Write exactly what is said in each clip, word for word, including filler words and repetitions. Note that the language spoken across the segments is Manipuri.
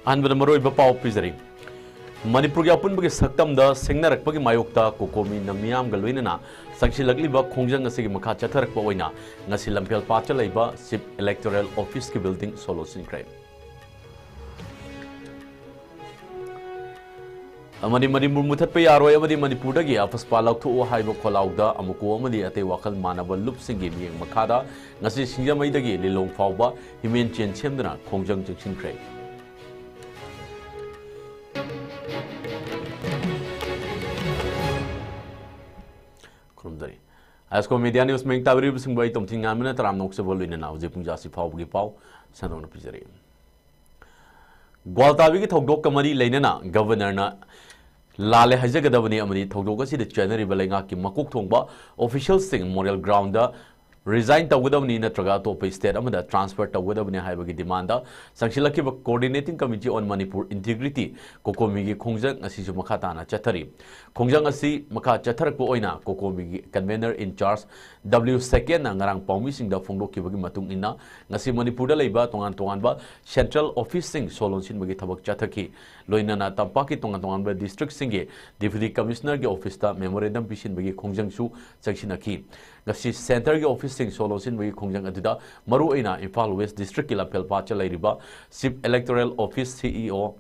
ꯑꯍꯥꯟꯕꯗ ꯃꯔꯨꯑꯣꯏꯕ ꯄꯥꯎ ꯄꯤꯖꯔꯤ꯫ ꯃꯅꯤꯄꯨꯔꯒꯤ ꯑꯄꯨꯟꯕꯒꯤ ꯁꯛꯇꯝꯗ ꯁꯤꯡꯅꯔꯛꯄꯒꯤ ꯃꯥꯌꯣꯛꯇ ꯀꯣꯀꯣꯃꯤꯅ ꯃꯤꯌꯥꯝꯒ ꯂꯣꯏꯅꯅ ꯆꯪꯁꯤꯜꯂꯛꯂꯤꯕ ꯈꯣꯡꯖꯪ ꯑꯁꯤꯒꯤ ꯃꯈꯥ ꯆꯠꯊꯔꯛꯄ ꯑꯣꯏꯅ ꯉꯁꯤ ꯂꯝꯐꯦꯜ ꯄꯥꯠꯇ ꯂꯩꯕ Chief Electoral Officeꯀꯤ building ꯁꯣ ꯂꯣꯟꯁꯤꯟꯈ꯭ꯔꯦ꯫ ꯑꯃꯗꯤ ꯃꯅꯤꯄꯨꯔ ꯃꯨꯊꯠꯄ ꯌꯥꯔꯣꯏ ꯑꯃꯗꯤ ꯃꯅꯤꯄꯨꯔꯗꯒꯤ ꯑꯐꯁꯄꯥ ꯂꯧꯊꯣꯛꯎ ꯍꯥꯏꯕ ꯈꯣꯜꯂꯥꯎꯗ ꯑꯃꯨꯀꯣ ꯑꯃꯗꯤ ꯑꯇꯩ ꯋꯥꯈꯜ ꯃꯥꯟꯅꯕ ꯂꯨꯞꯁꯤꯡꯒꯤ ꯃꯤꯠꯌꯦꯡ ꯃꯈꯥꯗ ꯉꯁꯤ ꯁꯤꯡꯖꯃꯩꯗꯒꯤ ꯂꯤꯂꯣꯡ ꯐꯥꯎꯕ ꯍꯤꯃꯦꯟ ꯆꯦꯟ ꯁꯦꯝꯗꯨꯅ ꯈꯣꯡꯖꯪ ꯆꯪꯁꯤꯟꯈ꯭ꯔꯦ꯫ ꯈꯨꯔꯨꯝꯖꯔꯤ꯫ ꯑꯥꯏꯁꯀꯣ ꯃꯤꯗꯤꯌꯥ ꯅ꯭ꯌꯨꯁ ꯃꯤꯡ ꯇꯥꯕꯤꯔꯤꯕꯁꯤꯡꯕꯨ ꯑꯩ ꯇꯣꯝꯊꯤꯟ ꯉꯥꯟꯕꯅ ꯇꯔꯥꯝꯅ ꯑꯣꯛꯆꯕ ꯂꯣꯏꯅꯅ ꯍꯧꯖꯤꯛ ꯄꯨꯡ ꯖꯥꯁꯤ ꯐꯥꯎꯕꯒꯤ ꯄꯥꯎ ꯁꯟꯗꯣꯛꯅ ꯄꯤꯖꯔꯤ꯫ ꯒ꯭ꯋꯥꯜꯇꯥꯕꯤꯒꯤ ꯊꯧꯗꯣꯛꯀ ꯃꯔꯤ ꯂꯩꯅꯅ ꯒꯕꯔꯅꯔꯅ ꯂꯥꯜꯂꯦ ꯍꯥꯏꯖꯒꯗꯕꯅꯤ ꯑꯃꯗꯤ ꯊꯧꯗꯣꯛ ꯑꯁꯤꯗ ꯆꯦꯟꯅꯔꯤꯕ ꯂꯩꯉꯥꯛꯀꯤ ꯃꯀꯣꯛ ꯊꯣꯡꯕ officialꯁꯤꯡ moral groundꯗ resign ꯇꯧꯒꯗꯕꯅꯤ ꯅꯠꯇ꯭ꯔꯒ ꯑꯇꯣꯞꯄ state ꯑꯃꯗ transfer ꯇꯧꯒꯗꯕꯅꯤ ꯍꯥꯏꯕꯒꯤ demandꯗ ꯆꯪꯁꯤꯜꯂꯛꯈꯤꯕ Coordinating Committee on Manipur Integrity, ꯀꯣꯀꯣꯃꯤꯒꯤ ꯈꯣꯡꯖꯪ ꯑꯁꯤꯁꯨ ꯃꯈꯥ ꯇꯥꯅ ꯆꯠꯊꯔꯤ꯫ ꯈꯣꯡꯖꯪ ꯑꯁꯤ ꯃꯈꯥ ꯆꯠꯊꯔꯛꯄ ꯑꯣꯏꯅ ꯀꯣꯀꯣꯃꯤꯒꯤ convener in charge W ꯁꯦꯀꯦꯟꯅ ꯉꯔꯥꯡ ꯄꯥꯎꯃꯤꯁꯤꯡꯗ ꯐꯣꯡꯗꯣꯛꯈꯤꯕꯒꯤ ꯃꯇꯨꯡ ꯏꯟꯅ, ꯉꯁꯤ ꯃꯅꯤꯄꯨꯔꯗ ꯂꯩꯕ ꯇꯣꯉꯥꯟ ꯇꯣꯉꯥꯟꯕ central officeꯁꯤꯡ ꯁꯣ ꯂꯣꯟꯁꯤꯟꯕꯒꯤ ꯊꯕꯛ ꯆꯠꯊꯈꯤ꯫ ꯂꯣꯏꯅꯅ ꯇꯝꯄꯥꯛꯀꯤ ꯇꯣꯉꯥꯟ ꯇꯣꯉꯥꯟꯕ districtꯁꯤꯡꯒꯤ Deputy Commissionerꯒꯤ officeꯇ memorandum ꯄꯤꯁꯤꯟꯕꯒꯤ ꯈꯣꯡꯖꯪꯁꯨ ꯆꯪꯁꯤꯟꯅꯈꯤ꯫ ꯉꯁꯤ centreꯒꯤ officeꯁꯤꯡ ꯁꯣ ꯂꯣꯟꯁꯤꯟꯕꯒꯤ ꯈꯣꯡꯖꯪ ꯑꯗꯨꯗ ꯃꯔꯨꯑꯣꯏꯅ ꯏꯝꯐꯥꯜ West districtꯀꯤ ꯂꯝꯐꯦꯜ ꯄꯥꯠꯇ ꯂꯩꯔꯤꯕ Chief Electoral Office, CEO,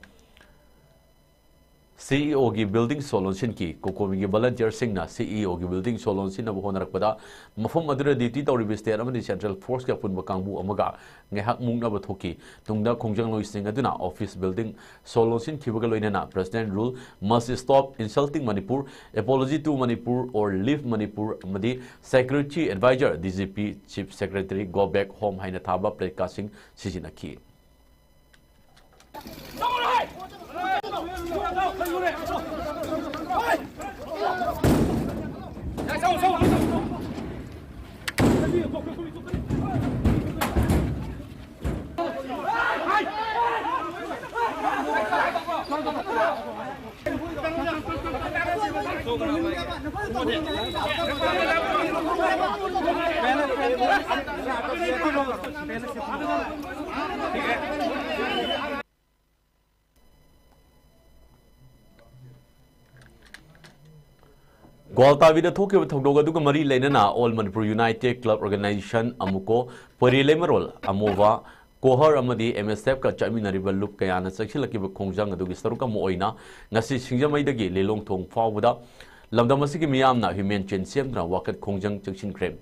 CEOꯒꯤ building ꯁꯣ ꯂꯣꯟꯁꯤꯟꯈꯤ꯫ ꯀꯣꯀꯣꯃꯤꯒꯤ volunteerꯁꯤꯡꯅ CEOꯒꯤ building ꯁꯣ ꯂꯣꯟꯁꯤꯟꯅꯕ ꯍꯣꯠꯅꯔꯛꯄꯗ ꯃꯐꯝ ꯑꯗꯨꯗ duty ꯇꯧꯔꯤꯕ state ꯑꯃꯗꯤ central forceꯀꯤ ꯑꯄꯨꯟꯕ ꯀꯥꯡꯕꯨ ꯑꯃꯒ ꯉꯥꯏꯍꯥꯛ ꯃꯨꯛꯅꯕ ꯊꯣꯛꯈꯤ꯫ ꯇꯨꯡꯗ ꯈꯣꯡꯖꯪꯂꯣꯏꯁꯤꯡ ꯑꯗꯨꯅ office building ꯁꯣ ꯂꯣꯟꯁꯤꯟꯈꯤꯕꯒ ꯂꯣꯏꯅꯅ President rule must stop insulting Manipur, apology to Manipur or leave Manipur ꯑꯃꯗꯤ Security Advisor, DGP, Chief Secretary go back home ꯍꯥꯏꯅ ꯊꯥꯕ placardꯁꯤꯡ ꯁꯤꯖꯤꯟꯅꯈꯤ꯫ ꯒ꯭ꯋꯥꯜꯇꯥꯕꯤꯗ ꯊꯣꯛꯈꯤꯕ ꯊꯧꯗꯣꯛ ꯑꯗꯨꯒ ꯃꯔꯤ ꯂꯩꯅꯅ All Manipur United Club Organization, ꯑꯃꯨꯀꯣ, ꯄꯣꯏꯔꯦ ꯂꯩꯃꯔꯣꯜ, ꯑꯃꯣꯕ, ꯀꯣꯍꯔ ꯑꯃꯗꯤ M S F ꯀ ꯆꯠꯃꯤꯟꯅꯔꯤꯕ ꯂꯨꯞ ꯀꯌꯥꯅ ꯆꯪꯁꯤꯜꯂꯛꯈꯤꯕ ꯈꯣꯡꯖꯪ ꯑꯗꯨꯒꯤ ꯁꯔꯨꯛ ꯑꯃ ꯑꯣꯏꯅ ꯉꯁꯤ ꯁꯤꯡꯖꯃꯩꯗꯒꯤ ꯂꯤꯂꯣꯡ ꯊꯣꯡ ꯐꯥꯎꯕꯗ ꯂꯝꯗꯝ ꯑꯁꯤꯒꯤ ꯃꯤꯌꯥꯝꯅ ꯍ꯭ꯌꯨꯃꯦꯟ ꯆꯦꯟ ꯁꯦꯝꯗꯨꯅ ꯋꯥꯀꯠ ꯈꯣꯡꯖꯪ ꯆꯪꯁꯤꯟꯈ꯭ꯔꯦ꯫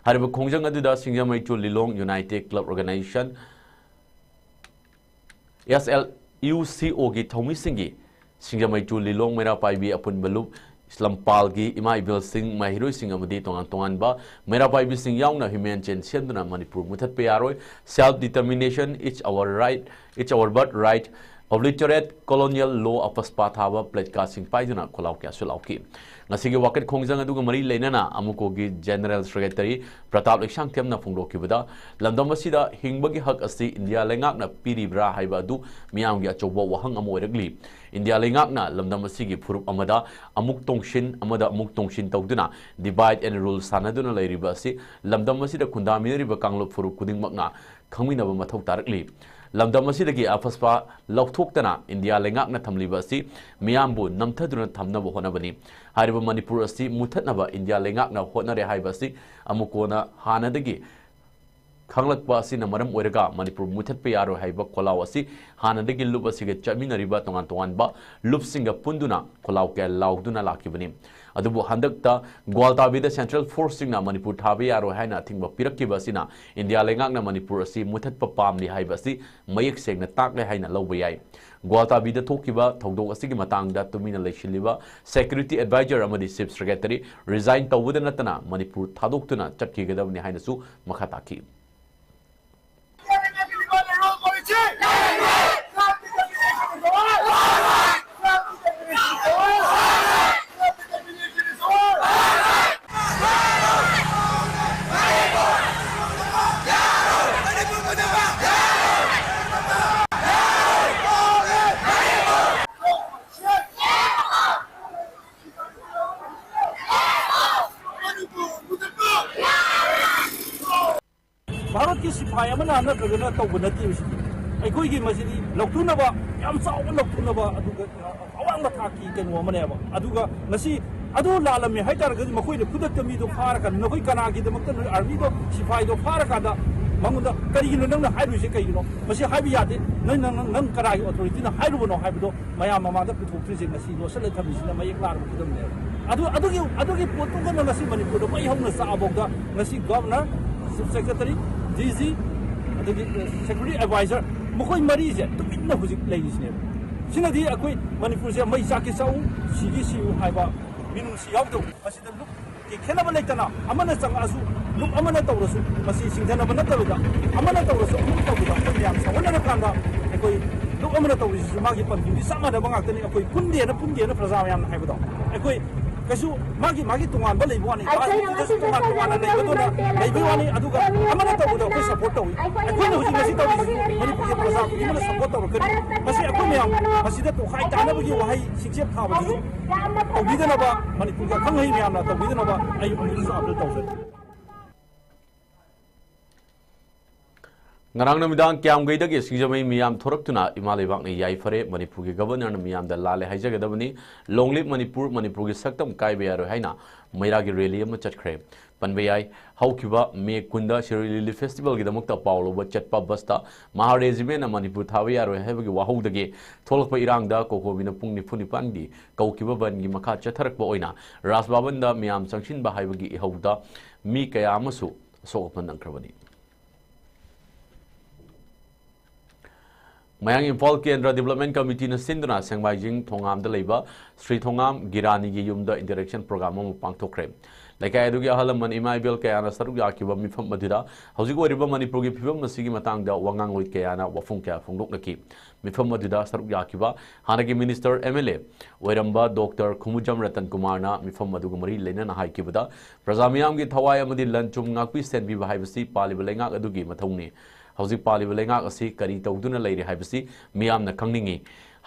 ꯍꯥꯏꯔꯤꯕ ꯈꯣꯡꯖꯪ ꯑꯗꯨꯗ ꯁꯤꯡꯖꯃꯩ to Lilong United Club Organization, S L U C O ꯒꯤ ꯊꯧꯃꯤꯁꯤꯡꯒꯤ ꯁꯤꯡꯖꯃꯩ to ꯂꯤꯂꯣꯡ ꯃꯩꯔꯥ ꯄꯥꯏꯕꯤ ꯑꯄꯨꯟꯕ ꯂꯨꯞ, ꯂꯝꯄꯥꯜꯒꯤ ꯏꯃꯥ ꯏꯕꯦꯜꯁꯤꯡ, ꯃꯍꯩꯔꯣꯏꯁꯤꯡ ꯑꯃꯗꯤ ꯇꯣꯉꯥꯟ ꯇꯣꯉꯥꯟꯕ ꯃꯩꯔꯥ ꯄꯥꯏꯕꯤꯁꯤꯡ ꯌꯥꯎꯅ ꯍ꯭ꯌꯨꯃꯦꯟ ꯆꯦꯟ ꯁꯦꯝꯗꯨꯅ ꯃꯅꯤꯄꯨꯔ ꯃꯨꯊꯠꯄ ꯌꯥꯔꯣꯏ, Self Determination, It's Our Right, It's Our Birthright, Obliterate Colonial Law, ꯑꯐꯁꯄꯥ ꯊꯥꯕ ꯄ꯭ꯂꯦꯠꯀꯥꯔꯗꯁꯤꯡ ꯄꯥꯏꯗꯨꯅ ꯈꯣꯜꯂꯥꯎ ꯀꯌꯥꯁꯨ ꯂꯥꯎꯈꯤ꯫ ꯉꯁꯤꯒꯤ ꯋꯥꯀꯠ ꯈꯣꯡꯖꯪ ꯑꯗꯨꯒ ꯃꯔꯤ ꯂꯩꯅꯅ ꯑꯃꯨꯀꯣꯒꯤ General Secretary ꯄ꯭ꯔꯇꯥꯞ ꯂꯩꯁꯥꯡꯊꯦꯝꯅ ꯐꯣꯡꯗꯣꯛꯈꯤꯕꯗ, ꯂꯝꯗꯝ ꯑꯁꯤꯗ ꯍꯤꯡꯕꯒꯤ ꯍꯛ ꯑꯁꯤ ꯏꯟꯗꯤꯌꯥ ꯂꯩꯉꯥꯛꯅ ꯄꯤꯔꯤꯕ꯭ꯔꯥ ꯍꯥꯏꯕ ꯑꯗꯨ ꯃꯤꯌꯥꯝꯒꯤ ꯑꯆꯧꯕ ꯋꯥꯍꯪ ꯑꯃ ꯑꯣꯏꯔꯛꯂꯤ꯫ ꯏꯟꯗꯤꯌꯥ ꯂꯩꯉꯥꯛꯅ ꯂꯝꯗꯝ ꯑꯁꯤꯒꯤ ꯐꯨꯔꯨꯞ ꯑꯃꯗ ꯑꯃꯨꯛ ꯇꯣꯡꯁꯤꯟ, ꯑꯃꯗ ꯑꯃꯨꯛ ꯇꯣꯡꯁꯤꯟ ꯇꯧꯗꯨꯅ divide and rule ꯁꯥꯟꯅꯗꯨꯅ ꯂꯩꯔꯤꯕ ꯑꯁꯤ ꯂꯝꯗꯝ ꯑꯁꯤꯗ ꯈꯨꯟꯗꯥꯃꯤꯟꯅꯔꯤꯕ ꯀꯥꯡꯂꯨꯞ ꯐꯨꯔꯨꯞ ꯈꯨꯗꯤꯡꯃꯛꯅ ꯈꯪꯃꯤꯟꯅꯕ ꯃꯊꯧ ꯇꯥꯔꯛꯂꯤ꯫ ꯂꯝꯗꯝ ꯑꯁꯤꯗꯒꯤ ꯑꯐꯁꯄꯥ ꯂꯧꯊꯣꯛꯇꯅ ꯏꯟꯗꯤꯌꯥ ꯂꯩꯉꯥꯛꯅ ꯊꯝꯂꯤꯕ ꯑꯁꯤ ꯃꯤꯌꯥꯝꯕꯨ ꯅꯝꯊꯗꯨꯅ ꯊꯝꯅꯕ ꯍꯣꯠꯅꯕꯅꯤ꯫ ꯍꯥꯏꯔꯤꯕ ꯃꯅꯤꯄꯨꯔ ꯑꯁꯤ ꯃꯨꯊꯠꯅꯕ ꯏꯟꯗꯤꯌꯥ ꯂꯩꯉꯥꯛꯅ ꯍꯣꯠꯅꯔꯦ ꯍꯥꯏꯕ ꯑꯁꯤ ꯑꯃꯨꯛ ꯀꯣꯟꯅ ꯍꯥꯟꯅꯗꯒꯤ ꯈꯪꯂꯛꯄ ꯑꯁꯤꯅ ꯃꯔꯝ ꯑꯣꯏꯔꯒ ꯃꯅꯤꯄꯨꯔ ꯃꯨꯊꯠꯄ ꯌꯥꯔꯣꯏ ꯍꯥꯏꯕ ꯈꯣꯜꯂꯥꯎ ꯑꯁꯤ ꯍꯥꯟꯅꯗꯒꯤ ꯂꯨꯞ ꯑꯁꯤꯒ ꯆꯠꯃꯤꯟꯅꯔꯤꯕ ꯇꯣꯉꯥꯟ ꯇꯣꯉꯥꯟꯕ ꯂꯨꯞꯁꯤꯡꯒ ꯄꯨꯟꯗꯨꯅ ꯈꯣꯜꯂꯥꯎ ꯀꯌꯥ ꯂꯥꯎꯗꯨꯅ ꯂꯥꯛꯈꯤꯕꯅꯤ꯫ ꯑꯗꯨꯕꯨ ꯍꯟꯗꯛꯇ ꯒ꯭ꯋꯥꯜꯇꯥꯕꯤꯗ Central Force ꯁꯤꯡꯅ ꯃꯅꯤꯄꯨꯔ ꯊꯥꯕ ꯌꯥꯔꯣꯏ ꯍꯥꯏꯅ ꯑꯊꯤꯡꯕ ꯄꯤꯔꯛꯈꯤꯕ ꯑꯁꯤꯅ ꯏꯟꯗꯤꯌꯥ ꯂꯩꯉꯥꯛꯅ ꯃꯅꯤꯄꯨꯔ ꯑꯁꯤ ꯃꯨꯊꯠꯄ ꯄꯥꯝꯂꯤ ꯍꯥꯏꯕ ꯑꯁꯤ ꯃꯌꯦꯛ ꯁꯦꯡꯅ ꯇꯥꯛꯂꯦ ꯍꯥꯏꯅ ꯂꯧꯕ ꯌꯥꯏ꯫ ꯒ꯭ꯋꯥꯜꯇꯥꯕꯤꯗ ꯊꯣꯛꯈꯤꯕ ꯊꯧꯗꯣꯛ ꯑꯁꯤꯒꯤ ꯃꯇꯥꯡꯗ ꯇꯨꯃꯤꯟꯅ ꯂꯩꯁꯤꯜꯂꯤꯕ Security Advisor ꯑꯃꯗꯤ Chief Secretary resign ꯇꯧꯕꯗ ꯅꯠꯇꯅ ꯃꯅꯤꯄꯨꯔ ꯊꯥꯗꯣꯛꯇꯨꯅ ꯆꯠꯈꯤꯒꯗꯕꯅꯤ ꯍꯥꯏꯅꯁꯨ ꯃꯈꯥ ꯇꯥꯈꯤ꯫ ꯚꯥꯔꯠꯀꯤ ꯁꯤꯐꯥꯏ ꯑꯃꯅ ꯅꯠꯇ꯭ꯔꯒꯅ ꯇꯧꯕ ꯅꯠꯇꯦꯕ ꯁꯤꯗꯤ꯫ ꯑꯩꯈꯣꯏꯒꯤ ꯃꯁꯤꯗꯤ ꯂꯧꯊꯣꯛꯅꯕ, ꯌꯥꯝ ꯆꯥꯎꯕ ꯂꯧꯊꯣꯛꯅꯕ, ꯑꯗꯨꯒ ꯑꯋꯥꯡꯕ ꯊꯥꯛꯀꯤ ꯀꯩꯅꯣ ꯑꯃꯅꯦꯕ꯫ ꯑꯗꯨꯒ ꯉꯁꯤ ꯑꯗꯨ ꯂꯥꯜꯂꯝꯃꯦ ꯍꯥꯏꯇꯥꯔꯒꯗꯤ ꯃꯈꯣꯏꯅ ꯈꯨꯗꯛꯇ ꯃꯤꯗꯣ ꯐꯥꯔꯀꯥꯟꯗ, ꯅꯈꯣꯏ ꯀꯅꯥꯒꯤꯗꯃꯛꯇ ꯅꯣꯏ ꯑꯥꯔꯃꯤꯗꯣ, ꯁꯤꯐꯥꯏꯗꯣ ꯐꯥꯔꯀꯥꯟꯗ ꯃꯉꯣꯟꯗ "ꯀꯔꯤꯒꯤꯅꯣ ꯅꯪꯅ ꯍꯥꯏꯔꯨꯏꯁꯦ ꯀꯩꯒꯤꯅꯣ? ꯃꯁꯤ ꯍꯥꯏꯕ ꯌꯥꯗꯦ, ꯅꯪ, ꯅꯪ, ꯅꯪ, ꯅꯪ ꯀꯅꯥꯒꯤ ꯑꯣꯊꯣꯔꯤꯇꯤꯅ ꯍꯥꯏꯔꯨꯕꯅꯣ?" ꯍꯥꯏꯕꯗꯣ ꯃꯌꯥꯝ ꯃꯃꯥꯡꯗ ꯄꯨꯊꯣꯛꯇ꯭ꯔꯤꯁꯦ ꯉꯁꯤ ꯂꯣꯠꯁꯤꯜꯂ ꯊꯝꯃꯤꯁꯤꯅ ꯃꯌꯦꯛ ꯂꯥꯔꯕ ꯈꯨꯗꯝꯅꯦꯕ꯫ ꯑꯗꯨ, ꯑꯗꯨꯒꯤ, ꯑꯗꯨꯒꯤ ꯄꯣꯠꯇꯨꯒꯅ ꯉꯁꯤ ꯃꯅꯤꯄꯨꯔꯗ ꯃꯩ ꯍꯧꯅ ꯆꯥꯛꯑꯐꯥꯎꯗ ꯉꯁꯤ governor, chief secretary, D G, ꯑꯗꯒꯤ, ꯑ, ꯁꯦꯀ꯭ꯌꯨꯔꯤꯇꯤ ꯑꯦꯗꯚꯥꯏꯖꯔ, ꯃꯈꯣꯏ ꯃꯔꯤꯁꯦ ꯇꯨꯃꯤꯟꯅ ꯍꯧꯖꯤꯛ ꯂꯩꯔꯤꯁꯤꯅꯦꯕ꯫ ꯁꯤꯅꯗꯤ ꯑꯩꯈꯣꯏ ꯃꯅꯤꯄꯨꯔꯁꯦ ꯃꯩ ꯆꯥꯛꯀꯦ ꯆꯥꯛꯎ, ꯁꯤꯒꯦ ꯁꯤꯎ ꯍꯥꯏꯕ ꯃꯤꯅꯨꯡꯁꯤ ꯌꯥꯎꯗꯕ꯫ ꯃꯁꯤꯗ ꯂꯨꯞꯀꯤ ꯈꯦꯠꯅꯕ ꯂꯩꯇꯅ ꯑꯃꯅ ꯆꯪꯉꯛꯑꯁꯨ, ꯂꯨꯞ ꯑꯃꯅ ꯇꯧꯔꯁꯨ, ꯃꯁꯤ ꯁꯤꯡꯊꯅꯕ ꯅꯠꯇꯕꯤꯗ, ꯑꯃꯅ ꯇꯧꯔꯁꯨ ꯑꯃꯅ ꯇꯧꯕꯗ ꯑꯩꯈꯣꯏ ꯃꯌꯥꯝ ꯁꯥꯎꯍꯟꯅꯔꯀꯥꯟꯗ ꯑꯩꯈꯣꯏ ꯂꯨꯞ ꯑꯃꯅ ꯇꯧꯔꯤꯁꯤꯁꯨ ꯃꯥꯒꯤ ꯄꯟꯊꯨꯡꯗꯤ ꯆꯞ ꯃꯥꯟꯅꯕ ꯉꯥꯛꯇꯅꯤ꯫ ꯑꯩꯈꯣꯏ ꯄꯨꯟꯗꯦꯅ, ꯄꯨꯟꯗꯦꯅ ꯄ꯭ꯔꯖꯥ ꯃꯌꯥꯝꯅ ꯍꯥꯏꯕꯗꯣ ꯑꯩꯈꯣꯏ ꯀꯩꯁꯨ ꯃꯥꯒꯤ, ꯃꯥꯒꯤ ꯇꯣꯉꯥꯟꯕ ꯂꯩꯕ ꯋꯥꯅꯤ, ꯑꯩꯈꯣꯏꯅ ꯄꯥꯔꯇꯤꯗꯁꯨ ꯉꯁꯤ ꯇꯣꯉꯥꯟ ꯇꯣꯉꯥꯟꯅ ꯂꯩꯕꯗꯨꯅ ꯂꯩꯕꯒꯤ ꯋꯥꯅꯤ꯫ ꯑꯗꯨꯒ ꯑꯃꯅ ꯇꯧꯕꯗ ꯑꯩꯈꯣꯏ ꯁꯄꯣꯔꯠ ꯇꯧꯏ꯫ ꯑꯩꯈꯣꯏꯅ ꯍꯧꯖꯤꯛ ꯉꯁꯤ ꯇꯧꯔꯤꯁꯤꯁꯨ ꯃꯅꯤꯄꯨꯔꯒꯤ ꯄ꯭ꯔꯖꯥ ꯈꯨꯗꯤꯡꯃꯛꯅ ꯁꯄꯣꯔꯠ ꯇꯧꯔꯛꯀꯅꯤ꯫ ꯃꯁꯤ ꯑꯩꯈꯣꯏ ꯃꯌꯥꯝ ꯃꯁꯤꯗ ꯇꯣꯈꯥꯏ ꯇꯥꯅꯕꯒꯤ ꯋꯥꯍꯩ ꯁꯤꯡꯆꯦꯞ ꯊꯥꯕꯗꯨꯁꯨ ꯇꯧꯕꯤꯗꯅꯕ, ꯃꯅꯤꯄꯨꯔꯒꯤ ꯑꯈꯪ ꯑꯍꯩ ꯃꯌꯥꯝꯅ ꯇꯧꯕꯤꯗꯅꯕ ꯑꯩ ꯑꯃꯨꯛꯇꯁꯨ ꯑꯥꯄꯤꯜ ꯇꯧꯖꯔꯤ꯫ ꯉꯔꯥꯡ ꯅꯨꯃꯤꯗꯥꯡ ꯀ꯭ꯌꯥꯝꯒꯩꯗꯒꯤ ꯁꯤꯡꯖꯃꯩ ꯃꯤꯌꯥꯝ ꯊꯣꯔꯛꯇꯨꯅ ꯏꯃꯥ ꯂꯩꯕꯥꯛꯅ ꯌꯥꯏꯐꯔꯦ, ꯃꯅꯤꯄꯨꯔꯒꯤ ꯒꯕꯔꯅꯔꯅ ꯃꯤꯌꯥꯝꯗ ꯂꯥꯜꯂꯦ ꯍꯥꯏꯖꯒꯗꯕꯅꯤ, ꯂꯣꯡꯂꯤꯞ ꯃꯅꯤꯄꯨꯔ, ꯃꯅꯤꯄꯨꯔꯒꯤ ꯁꯛꯇꯝ ꯀꯥꯏꯕ ꯌꯥꯔꯣꯏ ꯍꯥꯏꯅ ꯃꯩꯔꯥꯒꯤ ꯔꯦꯂꯤ ꯑꯃ ꯆꯠꯈ꯭ꯔꯦ꯫ ꯄꯟꯕ ꯌꯥꯏ, ꯍꯧꯈꯤꯕ ꯃꯦ ꯀꯨꯟꯗ ꯁꯤꯔꯣꯏ ꯂꯤꯂꯤ ꯐꯦꯁꯇꯤꯚꯦꯜꯒꯤꯗꯃꯛꯇ ꯄꯥꯎ ꯂꯧꯕ ꯆꯠꯄ ꯕꯁꯇ ꯃꯍꯥ ꯔꯦꯖꯤꯃꯦꯟꯅ ꯃꯅꯤꯄꯨꯔ ꯊꯥꯕ ꯌꯥꯔꯣꯏ ꯍꯥꯏꯕꯒꯤ ꯋꯥꯍꯧꯗꯒꯤ ꯊꯣꯛꯂꯛꯄ ꯏꯔꯥꯡꯗ ꯀꯣꯀꯣꯃꯤꯅ ꯄꯨꯡ ꯅꯤꯐꯨ ꯅꯤꯄꯥꯟꯒꯤ ꯀꯧꯈꯤꯕ ꯕꯟꯒꯤ ꯃꯈꯥ ꯆꯠꯊꯔꯛꯄ ꯑꯣꯏꯅ ꯔꯥꯖ ꯚꯕꯟꯗ ꯃꯤꯌꯥꯝ ꯆꯪꯁꯤꯟꯕ ꯍꯥꯏꯕꯒꯤ ꯏꯍꯧꯗ ꯃꯤ ꯀꯌꯥ ꯑꯃꯁꯨ ꯑꯁꯣꯛ ꯑꯄꯟ ꯅꯪꯈ꯭ꯔꯕꯅꯤ꯫ ꯃꯌꯥꯡ ꯏꯝꯐꯥꯜ ꯀꯦꯟꯗ꯭ꯔ ꯗꯤꯕꯂꯞꯃꯦꯟ ꯀꯃꯤꯇꯤꯅ ꯁꯤꯟꯗꯨꯅ ꯁꯦꯡꯃꯥꯏꯖꯤꯡ ꯊꯣꯉꯥꯝꯗ ꯂꯩꯕ ꯁ꯭ꯔꯤ ꯊꯣꯉꯥꯝ ꯒꯤꯔꯥꯅꯤꯒꯤ ꯌꯨꯝꯗ ꯏꯟꯇꯔꯦꯛꯁꯟ ꯄ꯭ꯔꯣꯒ꯭ꯔꯥꯝ ꯑꯃ ꯄꯥꯡꯊꯣꯛꯈ꯭ꯔꯦ꯫ ꯂꯩꯀꯥꯏ ꯑꯗꯨꯒꯤ ꯑꯍꯜ ꯂꯃꯟ ꯏꯃꯥ ꯏꯕꯦꯜ ꯀꯌꯥꯅ ꯁꯔꯨꯛ ꯌꯥꯈꯤꯕ ꯃꯤꯐꯝ ꯑꯗꯨꯗ ꯍꯧꯖꯤꯛ ꯑꯣꯏꯔꯤꯕ ꯃꯅꯤꯄꯨꯔꯒꯤ ꯐꯤꯕꯝ ꯑꯁꯤꯒꯤ ꯃꯇꯥꯡꯗ ꯋꯥꯉꯥꯡꯂꯣꯏ ꯀꯌꯥꯅ ꯋꯥꯐꯝ ꯀꯌꯥ ꯐꯣꯡꯗꯣꯛꯅꯈꯤ꯫ ꯃꯤꯐꯝ ꯑꯗꯨꯗ ꯁꯔꯨꯛ ꯌꯥꯈꯤꯕ ꯍꯥꯟꯅꯒꯤ ꯃꯤꯅꯤꯁꯇꯔ, ꯑꯦꯝ ꯑꯦꯜ ꯑꯦ ꯑꯣꯏꯔꯝꯕ ꯗꯣꯛꯇꯔ ꯈꯨꯃꯨꯖꯝ ꯔꯇꯟ ꯀꯨꯃꯥꯔꯅ ꯃꯤꯐꯝ ꯑꯗꯨꯒ ꯃꯔꯤ ꯂꯩꯅꯅ ꯍꯥꯏꯈꯤꯕꯗ, ꯄ꯭ꯔꯖꯥ ꯃꯤꯌꯥꯝꯒꯤ ꯊꯋꯥꯏ ꯑꯃꯗꯤ ꯂꯟ ꯊꯨꯝ ꯉꯥꯛꯄꯤ ꯁꯦꯟꯕꯤꯕ ꯍꯥꯏꯕꯁꯤ ꯄꯥꯜꯂꯤꯕ ꯂꯩꯉꯥꯛ ꯑꯗꯨꯒꯤ ꯃꯊꯧꯅꯤ꯫ ꯍꯧꯖꯤꯛ ꯄꯥꯜꯂꯤꯕ ꯂꯩꯉꯥꯛ ꯑꯁꯤ ꯀꯔꯤ ꯇꯧꯗꯨꯅ ꯂꯩꯔꯤ ꯍꯥꯏꯕꯁꯤ ꯃꯤꯌꯥꯝꯅ ꯈꯪꯅꯤꯡꯏ꯫